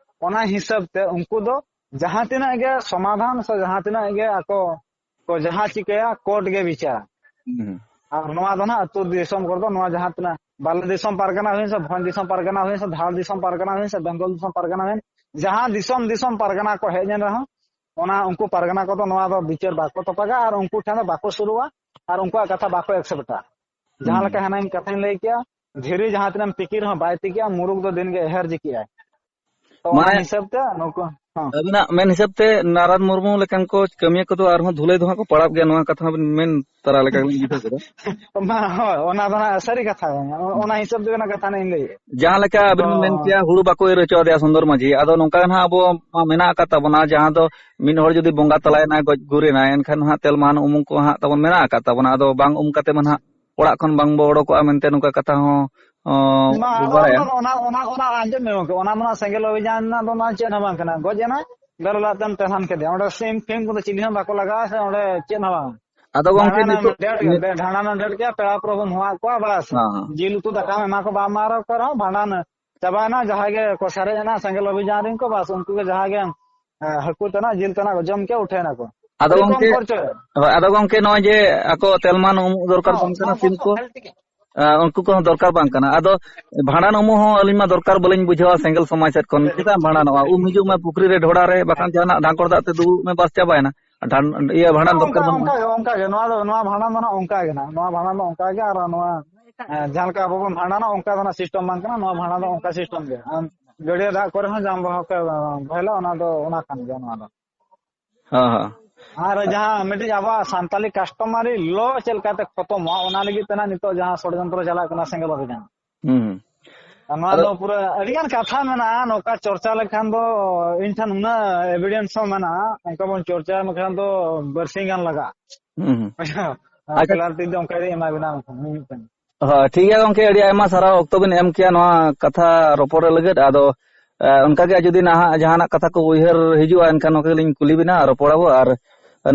ᱚᱱᱟ ᱦᱤᱥᱟᱹᱵ ᱛᱮ ᱩᱱᱠᱩ ᱫᱚ ᱡᱟᱦᱟᱸ ᱛᱤᱱᱟᱹᱜ ᱜᱮ ᱥᱚᱢᱟᱫᱷᱟᱱ ᱥᱮ ᱡᱟᱦᱟᱸ ᱛᱤᱱᱟᱹᱜ ᱜᱮ ᱟᱠᱚ ᱠᱚ ᱡᱟᱦᱟᱸ ᱪᱤᱠᱟᱹᱭᱟ, ᱠᱳᱨᱴ ᱜᱮ ᱵᱤᱪᱟᱹᱨᱟ᱾ ᱦᱩᱸ᱾ ᱟᱨ ᱱᱚᱣᱟ ᱫᱚ ᱱᱟᱦᱟᱜ ᱟᱹᱛᱩ ᱫᱤᱥᱚᱢ ᱠᱚᱨᱮ ᱫᱚ ᱱᱚᱣᱟ ᱡᱟᱦᱟᱸ ᱛᱤᱱᱟᱹᱜ ᱵᱟᱞᱮ ᱫᱤᱥᱚᱢ ᱯᱟᱨᱜᱟᱱᱟ ᱦᱩᱭᱮᱱ ᱥᱮ, ᱵᱷᱚᱸᱡᱽ ᱫᱤᱥᱚᱢ ᱯᱟᱨᱜᱟᱱᱟ ᱦᱩᱭᱮᱱ ᱥᱮ, ᱫᱷᱟᱲ ᱫᱤᱥᱚᱢ ᱯᱟᱨᱜᱟᱱᱟ ᱦᱩᱭᱮᱱ ᱥᱮ, ᱵᱮᱝᱜᱚᱞ ᱫᱤᱥᱚᱢ ᱯᱟᱨᱜᱟᱱᱟ ᱦᱩᱭᱮᱱ, ᱡᱟᱦᱟᱸ ᱫᱤᱥᱚᱢ, ᱫᱤᱥᱚᱢ ᱯᱟᱨᱜᱟᱱᱟ ᱠᱚ ᱦᱮᱡ ᱮᱱ ᱨᱮᱦᱚᱸ, ᱚᱱᱟ ᱩᱱᱠᱩ ᱯᱟᱨᱜᱟᱱᱟ ᱠᱚᱫᱚ ᱱᱚᱣᱟ ᱫᱚ ᱵᱤᱪᱟᱹᱨ ᱵᱟᱠᱚ ᱛᱚᱯᱟᱜᱟ ᱟᱨ ᱩᱱᱠᱩ ᱴᱷᱮᱱ ᱫᱚ ᱵᱟᱠᱚ ᱥᱩᱨᱩᱜᱼᱟ ᱟᱨ ᱩᱱᱠᱩᱣᱟᱜ ᱠᱟᱛᱷᱟ ᱵᱟᱠᱚ ᱮᱠᱥᱮᱯᱴᱟ᱾ ᱡᱟᱦᱟᱸ ᱦᱩᱸ᱾ ᱞᱮᱠᱟ ᱦᱟᱱᱟᱧ ᱠᱟᱛᱷᱟᱧ ᱞᱟᱹᱭ ᱠᱮᱜᱼᱟ, ᱫᱷᱤᱨᱤ ᱡᱟᱦᱟᱸ ᱛᱤᱱᱟᱹᱜ ᱮᱢ ᱛᱤᱠᱤ ᱨᱮᱦᱚᱸ ᱵᱟᱭ ᱛᱤᱠᱤᱜᱼᱟ, ᱢᱩᱨᱩᱠ ᱫᱚ ᱫᱤᱱ ᱜᱮ ᱮᱦᱮᱨ ᱡᱤᱠᱤᱜᱼᱟᱭ᱾ ᱛᱚ ᱚᱱᱟ ᱢᱟᱱᱮ ᱦᱤᱥᱟᱹᱵ ᱛᱮ ᱱᱩᱠᱩ ᱦᱚᱸ᱾ ᱟᱹᱵᱤᱱᱟᱜ ᱢᱮᱱ ᱦᱤᱥᱟᱹᱵ ᱛᱮ ᱱᱟᱨᱟᱫ ᱢᱩᱨᱢᱩ ᱞᱮᱠᱟᱱ ᱠᱚ ᱠᱟᱹᱢᱤᱭᱟᱹ ᱠᱚᱫᱚ ᱟᱨᱦᱚᱸ ᱫᱷᱩᱞᱟᱹᱭ ᱫᱚ ᱦᱟᱸᱜ ᱠᱚ ᱯᱟᱲᱟᱜ ᱜᱮᱭᱟ, ᱱᱚᱣᱟ ᱠᱟᱛᱷᱟ ᱦᱚᱸ ᱵᱤᱱ ᱢᱮᱱ ᱛᱟᱨᱟ ᱞᱮᱠᱟ ᱜᱮᱞᱤᱧ ᱵᱩᱡᱷᱟᱹᱣ ᱠᱮᱫᱟ᱾ ᱢᱟ, ᱦᱳᱭ, ᱚᱱᱟ ᱫᱚ ᱦᱟᱸᱜ ᱥᱟᱹᱨᱤ ᱠᱟᱛᱷᱟ ᱠᱟᱱᱟ᱾ ᱚ-, ᱚᱱᱟ ᱦᱤᱥᱟᱹᱵ ᱛᱮᱜᱮ ᱚᱱᱟ ᱠᱟᱛᱷᱟ ᱞᱤᱧ ᱞᱟᱹᱭᱮᱫᱼᱟ᱾ ᱡᱟᱦᱟᱸ ᱞᱮᱠᱟ ᱟᱵᱤᱱ ᱛᱚ ᱵᱤᱱ ᱢᱮᱱ ᱠᱮᱭᱟ, ᱦᱩᱲᱩ ᱵᱟᱠᱚ ᱤᱨ ᱦᱚᱪᱚ ᱟᱫᱮᱭᱟ ᱥᱩᱱᱫᱚᱨ ᱢᱟᱹᱡᱷᱤ, ᱟᱫᱚ ᱱᱚᱝᱠᱟ ᱜᱮ ᱱᱟᱦᱟᱜ ᱟᱵᱚ ᱢᱟ ᱢᱮᱱᱟᱜ ᱟᱠᱟᱫ ᱛᱟᱵᱚᱱᱟ, ᱡᱟᱦᱟᱸ ᱫᱚ ᱢᱤᱫ ᱦᱚᱲ ᱡᱩᱫᱤ ᱵᱚᱸᱜᱟ ᱛᱟᱞᱟᱭᱮᱱᱟᱭ, ᱜᱚᱡ ᱜᱩᱨ ᱮᱱᱟᱭ, ᱮᱱᱠᱷᱟᱱ ᱱᱟᱦᱟᱜ ᱛᱮᱞᱢᱟᱱ ᱩᱢᱩᱞ ᱠᱚ ᱦᱟᱸᱜ ᱛᱟᱵᱚᱱ ᱢᱮᱱᱟᱜ ᱟᱠᱟᱫ ᱛᱟᱵᱚᱱᱟ᱾ ᱟᱫᱚ ᱵᱟᱝ ᱩᱢ ᱠᱟᱛᱮ ᱢᱟ ᱱᱟᱦᱟᱜ ᱚᱲᱟᱜ ᱠᱷᱚᱱ ᱵᱟᱝ ᱵᱚ ᱚᱰᱚᱠᱚᱜᱼᱟ ᱢᱮᱱᱛᱮ ᱱᱚᱝᱠᱟ ᱠᱟᱛᱷᱟ ᱦᱚᱸ, ᱚ, ᱵᱟᱝ, ᱵᱚ ᱟᱫᱚ ᱵᱟᱲᱟᱭᱟ᱾ ᱚᱱᱟ ᱫᱚ, ᱚᱱᱟ, ᱚᱱᱟ, ᱚᱱᱟ ᱟᱸᱡᱚᱢ ᱢᱮ ᱜᱚᱢᱠᱮ, ᱚᱱᱟ ᱫᱚ ᱱᱟᱜ ᱥᱮᱸᱜᱮᱞ ᱚᱵᱷᱤᱡᱟᱱ ᱨᱮᱱᱟᱜ ᱫᱚ ᱱᱟᱜ ᱪᱮᱫ ᱦᱚᱸ ᱵᱟᱝ ᱠᱟᱱᱟ᱾ ᱜᱚᱡ ᱮᱱᱟᱭ, ᱵᱮᱨᱮᱞ ᱞᱟᱫ ᱛᱮᱢ ᱛᱮᱞᱦᱟᱱ ᱠᱮᱫᱮᱭᱟ, ᱚᱸᱰᱮ ᱥᱤᱢ ᱯᱷᱤᱢ ᱠᱚᱫᱚ ᱪᱤᱞᱤ ᱦᱚᱸ ᱵᱟᱠᱚ ᱞᱟᱜᱟᱜᱼᱟ ᱥᱮ ᱚᱸᱰᱮ ᱪᱮᱫ ᱦᱚᱸ ᱵᱟᱝ᱾ ᱟᱫᱚ ᱜᱚᱢᱠᱮ ᱵᱷᱟᱸᱰᱟᱱ ᱮᱢ ᱱᱤᱛᱚᱜ ᱰᱮᱴ ᱠᱮᱫ, ᱱᱤᱛ- ᱵᱮ-, ᱵᱷᱟᱸᱰᱟᱱ ᱮᱢ ᱰᱮᱴ ᱠᱮᱫ, ᱯᱮᱲᱟ ᱯᱨᱚᱵᱷᱩᱢ ᱦᱚᱦᱚᱣᱟᱫ ᱠᱚᱣᱟ, ᱵᱟᱥ᱾ ᱦᱮᱸ, ᱦᱮᱸ᱾ ᱡᱤᱞ ᱩᱛᱩ ᱫᱟᱠᱟᱢ ᱮᱢᱟ ᱠᱚ, ᱵᱟᱢ ᱮᱢᱟ ᱠᱚ ᱨᱮᱦᱚᱸ, ᱵᱷᱟᱸᱰᱟᱱ ᱪᱟᱵᱟᱭᱮᱱᱟ, ᱡᱟᱦᱟᱸᱭ ᱜᱮ ᱠᱚ ᱥᱟᱨᱮᱡ ᱮᱱᱟ ᱥᱮᱸᱜᱮᱞ ᱚᱵᱷᱤᱡᱟᱱ ᱨᱮᱱ ᱠᱚ, ᱵᱟᱥ, ᱩᱱᱠᱩ ᱜᱮ ᱡᱟᱦᱟᱸᱭ ᱜᱮ, ᱮ, ᱦᱟᱹᱠᱩ ᱛᱟᱱᱟᱜ, ᱡᱤᱞ ᱛᱟᱱᱟᱜ ᱠᱚ ᱡᱚᱢ ᱠᱮᱫ, ᱩᱴᱷᱟᱹᱭ ᱱᱟᱠᱚ᱾ ᱟᱫᱚ ᱟᱹᱰᱤ ᱠᱚᱢ ᱜᱚᱢᱠᱮ, ᱠᱷᱚᱨᱪᱟ ᱨᱮ᱾ ᱦᱳᱭ, ᱟᱫᱚ ᱜᱚᱢᱠᱮ, ᱱᱚᱜᱼᱚᱭ ᱡᱮ ᱟᱠᱚ ᱛᱮᱞᱢᱟᱱ ᱩᱢᱩᱜ ᱫᱚᱨᱠᱟᱨ ᱦᱚᱸ, ᱵᱟᱝ ᱠᱟᱱᱟ, ᱦᱚᱸ, ᱥᱤᱢ ᱦᱚᱸ, ᱠᱚ, ᱦᱚᱸ, ᱦᱮᱸ, ᱴᱷᱤᱠ ᱜᱮᱭᱟ᱾ ᱮ, ᱩᱱᱠᱩ ᱠᱚᱦᱚᱸ ᱫᱚᱨᱠᱟᱨ ᱵᱟᱝ ᱠᱟᱱᱟ᱾ ᱟᱫᱚ ᱵᱷᱟᱸᱰᱟᱱ ᱩᱢᱩᱜ ᱦᱚᱸ ᱟᱹᱞᱤᱧ ᱢᱟ ᱫᱚᱨᱠᱟᱨ ᱵᱟᱹᱞᱤᱧ ᱵᱩᱡᱷᱟᱹᱣᱟ ᱥᱮᱸᱜᱮᱞ ᱥᱚᱢᱟᱡᱽ ᱥᱮᱫ ᱠᱷᱚᱱ᱾ ᱪᱮᱫᱟᱜ ᱮᱢ ᱵᱷᱟᱸᱰᱟᱱᱚᱜᱼᱟ? ᱩᱢ ᱦᱤᱡᱩᱜ ᱢᱮ ᱯᱩᱠᱷᱨᱤ ᱨᱮ, ᱰᱷᱚᱲᱟ ᱨᱮ, ᱵᱟᱠᱷᱟᱱ ᱡᱟᱦᱟᱱᱟᱜ ᱰᱷᱟᱝᱠᱚᱲ ᱫᱟᱜ ᱛᱮ ᱫᱩᱲᱩᱵ ᱢᱮ, ᱵᱟᱥ, ᱪᱟᱵᱟᱭᱮᱱᱟ᱾ ᱰᱷᱟᱱ-, ᱤᱭᱟᱹ, ᱵᱷᱟᱸᱰᱟᱱ ᱦᱮᱸ, ᱫᱚᱨᱠᱟᱨ ᱚᱱᱠᱟ, ᱵᱟᱹᱱᱩᱜᱼᱟ᱾ ᱚᱱᱠᱟ, ᱚᱱᱠᱟ ᱜᱮ᱾ ᱱᱚᱣᱟ ᱫᱚ, ᱱᱚᱣᱟ ᱵᱷᱟᱸᱰᱟᱱ ᱫᱚ ᱱᱟᱜ ᱚᱱᱠᱟ ᱜᱮ ᱱᱟᱜ᱾ ᱱᱚᱣᱟ ᱵᱷᱟᱸᱰᱟᱱ ᱫᱚ ᱚᱱᱠᱟ ᱜᱮ᱾ ᱟᱨ ᱱᱚᱣᱟ, ᱮ, ᱡᱟᱦᱟᱸ ᱞᱮᱠᱟ ᱟᱵᱚ ᱵᱚᱱ ᱵᱷᱟᱸᱰᱟᱱᱟ, ᱚᱱᱠᱟ ᱫᱚ ᱱᱟᱜ ᱥᱤᱥᱴᱮᱢ ᱵᱟᱝ ᱠᱟᱱᱟ᱾ ᱱᱚᱣᱟ ᱵᱷᱟᱸᱰᱟᱱ ᱫᱚ ᱚᱱᱠᱟ ᱥᱤᱥᱴᱮᱢ ᱜᱮ᱾ ᱟᱢ ᱜᱟᱹᱰᱭᱟᱹ ᱫᱟᱜ ᱠᱚᱨᱮ ᱦᱚᱸ ᱡᱟᱦᱟᱸ ᱵᱚᱦᱚᱜ ᱠᱚ ᱵᱚᱦᱮᱞᱟ, ᱚᱱᱟ ᱫᱚ ᱚᱱᱟ ᱠᱟᱱ ᱜᱮᱭᱟ ᱱᱚᱣᱟ ᱫᱚ᱾ ᱦᱮᱸ, ᱦᱮᱸ᱾ ᱟᱨ ᱡᱟᱦᱟᱸ ᱢᱤᱫᱴᱤᱡ ᱟᱵᱚᱣᱟᱜ ᱥᱟᱱᱛᱟᱞᱤ customary law ᱪᱮᱫ ᱞᱮᱠᱟᱛᱮ ᱠᱷᱚᱛᱚᱢᱚᱜᱼᱟ, ᱚᱱᱟ ᱞᱟᱹᱜᱤᱫ ᱛᱮ ᱱᱟᱜ ᱱᱤᱛᱚᱜ ᱡᱟᱦᱟᱸ ᱥᱚᱲᱭᱚᱱᱛᱨᱚ ᱪᱟᱞᱟᱜ ᱠᱟᱱᱟ ᱥᱮᱸᱜᱮᱞ ᱚᱵᱷᱤᱡᱟᱱ᱾ ᱦᱩᱸ, ᱦᱩᱸ᱾ ᱟᱨ ᱱᱚᱣᱟ ᱟᱫᱚ ᱫᱚ ᱯᱩᱨᱟᱹ ᱟᱹᱰᱤᱜᱟᱱ ᱠᱟᱛᱷᱟ ᱢᱮᱱᱟᱜᱼᱟ, ᱱᱚᱝᱠᱟ ᱪᱚᱨᱪᱟ ᱞᱮᱠᱷᱟᱱ ᱫᱚ ᱤᱧ ᱴᱷᱮᱱ ᱩᱱᱟᱹᱜ evidence ᱦᱚᱸ ᱢᱮᱱᱟᱜᱼᱟ, ᱚᱱᱠᱟ ᱵᱚᱱ ᱪᱚᱨᱪᱟ ᱞᱮᱠᱷᱟᱱ ᱫᱚ ᱵᱟᱨᱥᱤᱧ ᱜᱟᱱ ᱞᱟᱜᱟᱜᱼᱟ᱾ ᱦᱩᱸ, ᱦᱩᱸ᱾ ᱟᱨ ᱟᱪᱪᱷᱟ᱾ Clarity ᱫᱚ ᱚᱱᱠᱟ ᱜᱮ ᱮᱢᱟ ᱵᱮᱱᱟ ᱢᱤᱫᱴᱮᱱ᱾ ᱦᱳᱭ, ᱴᱷᱤᱠ ᱜᱮᱭᱟ ᱜᱚᱢᱠᱮ, ᱟᱹᱰᱤ ᱟᱭᱢᱟ ᱥᱟᱨᱦᱟᱣ ᱚᱠᱛᱚ ᱵᱤᱱ ᱮᱢ ᱠᱮᱭᱟ ᱱᱚᱣᱟ ᱠᱟᱛᱷᱟ ᱨᱚᱯᱚᱲ ᱞᱟᱹᱜᱤᱫ᱾ ᱟᱫᱚ, ᱮ, ᱚᱱᱠᱟ ᱜᱮ ᱡᱩᱫᱤ ᱱᱟᱦᱟᱜ ᱡᱟᱦᱟᱱᱟᱜ ᱠᱟᱛᱷᱟ ᱠᱚ ᱩᱭᱦᱟᱹᱨ ᱦᱤᱡᱩᱜᱼᱟ, ᱮᱱᱠᱷᱟᱱ ᱱᱚᱝᱠᱟ ᱜᱮᱞᱤᱧ ᱠᱩᱞᱤ ᱵᱤᱱᱟ, ᱨᱚᱯᱚᱲ ᱟᱵᱚ᱾ ᱟᱨ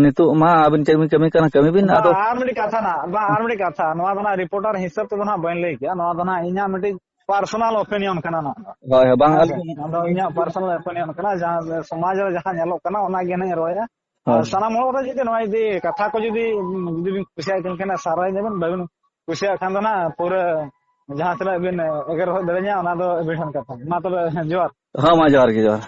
ᱱᱤᱛᱚᱜ ᱢᱟ ᱟᱹᱵᱤᱱ ᱪᱮᱫ ᱵᱤᱱ ᱠᱟᱹᱢᱤ ᱠᱟᱱᱟ, ᱠᱟᱹᱢᱤ ᱵᱤᱱ᱾ ᱵᱟᱝ, ᱟᱫᱚ ᱟᱨ ᱢᱤᱫᱴᱤᱡ ᱠᱟᱛᱷᱟ ᱱᱟᱜ, ᱵᱟᱝ, ᱟᱨ ᱢᱤᱫᱴᱤᱡ ᱠᱟᱛᱷᱟ, ᱱᱚᱣᱟ ᱫᱚ ᱱᱟᱜ reporter ᱦᱤᱥᱟᱹᱵ ᱛᱮᱫᱚ ᱱᱟᱜ ᱵᱟᱹᱧ ᱞᱟᱹᱭ ᱠᱮᱜᱼᱟ, ᱱᱚᱣᱟ ᱫᱚ ᱱᱟᱜ ᱤᱧᱟᱹᱜ ᱢᱤᱫᱴᱤᱡ personal opinion ᱠᱟᱱᱟ ᱱᱟᱜ᱾ ᱦᱳᱭ, ᱦᱳᱭ, ᱵᱟᱝ, ᱦᱮᱸ ᱥᱮ? ᱟᱹᱞᱤᱧ ᱱᱚᱣᱟ ᱫᱚ ᱤᱧᱟᱹᱜ personal opinion ᱠᱟᱱᱟ, ᱡᱟᱦᱟᱸ ᱥᱚᱢᱟᱡᱽ ᱨᱮ ᱡᱟᱦᱟᱸ ᱧᱮᱞᱚᱜ ᱠᱟᱱᱟ, ᱚᱱᱟ ᱜᱮ ᱱᱟᱜ ᱤᱧ ᱨᱚᱲᱮᱫᱼᱟ᱾ ᱟᱨ ᱦᱳᱭ᱾ ᱥᱟᱱᱟᱢ ᱦᱚᱲ ᱨᱮ ᱡᱩᱫᱤ ᱱᱚᱣᱟ ᱡᱩᱫᱤ ᱠᱟᱛᱷᱟ ᱠᱚ ᱡᱩᱫᱤ, ᱡᱩᱫᱤ ᱵᱤᱱ ᱠᱩᱥᱤᱭᱟᱜ ᱠᱟᱱ ᱠᱷᱟᱱ share ᱟᱹᱧ ᱵᱤᱱ, ᱵᱟᱵᱤᱱ ᱠᱩᱥᱤᱭᱟᱜ ᱠᱷᱟᱱ ᱫᱚ ᱱᱟᱜ ᱯᱩᱨᱟᱹ ᱡᱟᱦᱟᱸ ᱛᱤᱱᱟᱹᱜ ᱵᱤᱱ ᱮᱜᱮᱨ ᱦᱚᱪᱚ ᱫᱟᱲᱮᱭᱟᱹᱧᱟ, ᱚᱱᱟ ᱫᱚ ᱟᱹᱵᱤᱱ ᱴᱷᱮᱱ ᱠᱟᱛᱷᱟ᱾ ᱢᱟ ᱛᱚᱵᱮ, ᱡᱚᱦᱟᱨ᱾ ᱦᱮᱸ, ᱢᱟ ᱡᱚᱦᱟᱨ ᱜᱮ, ᱡᱚᱦᱟᱨ᱾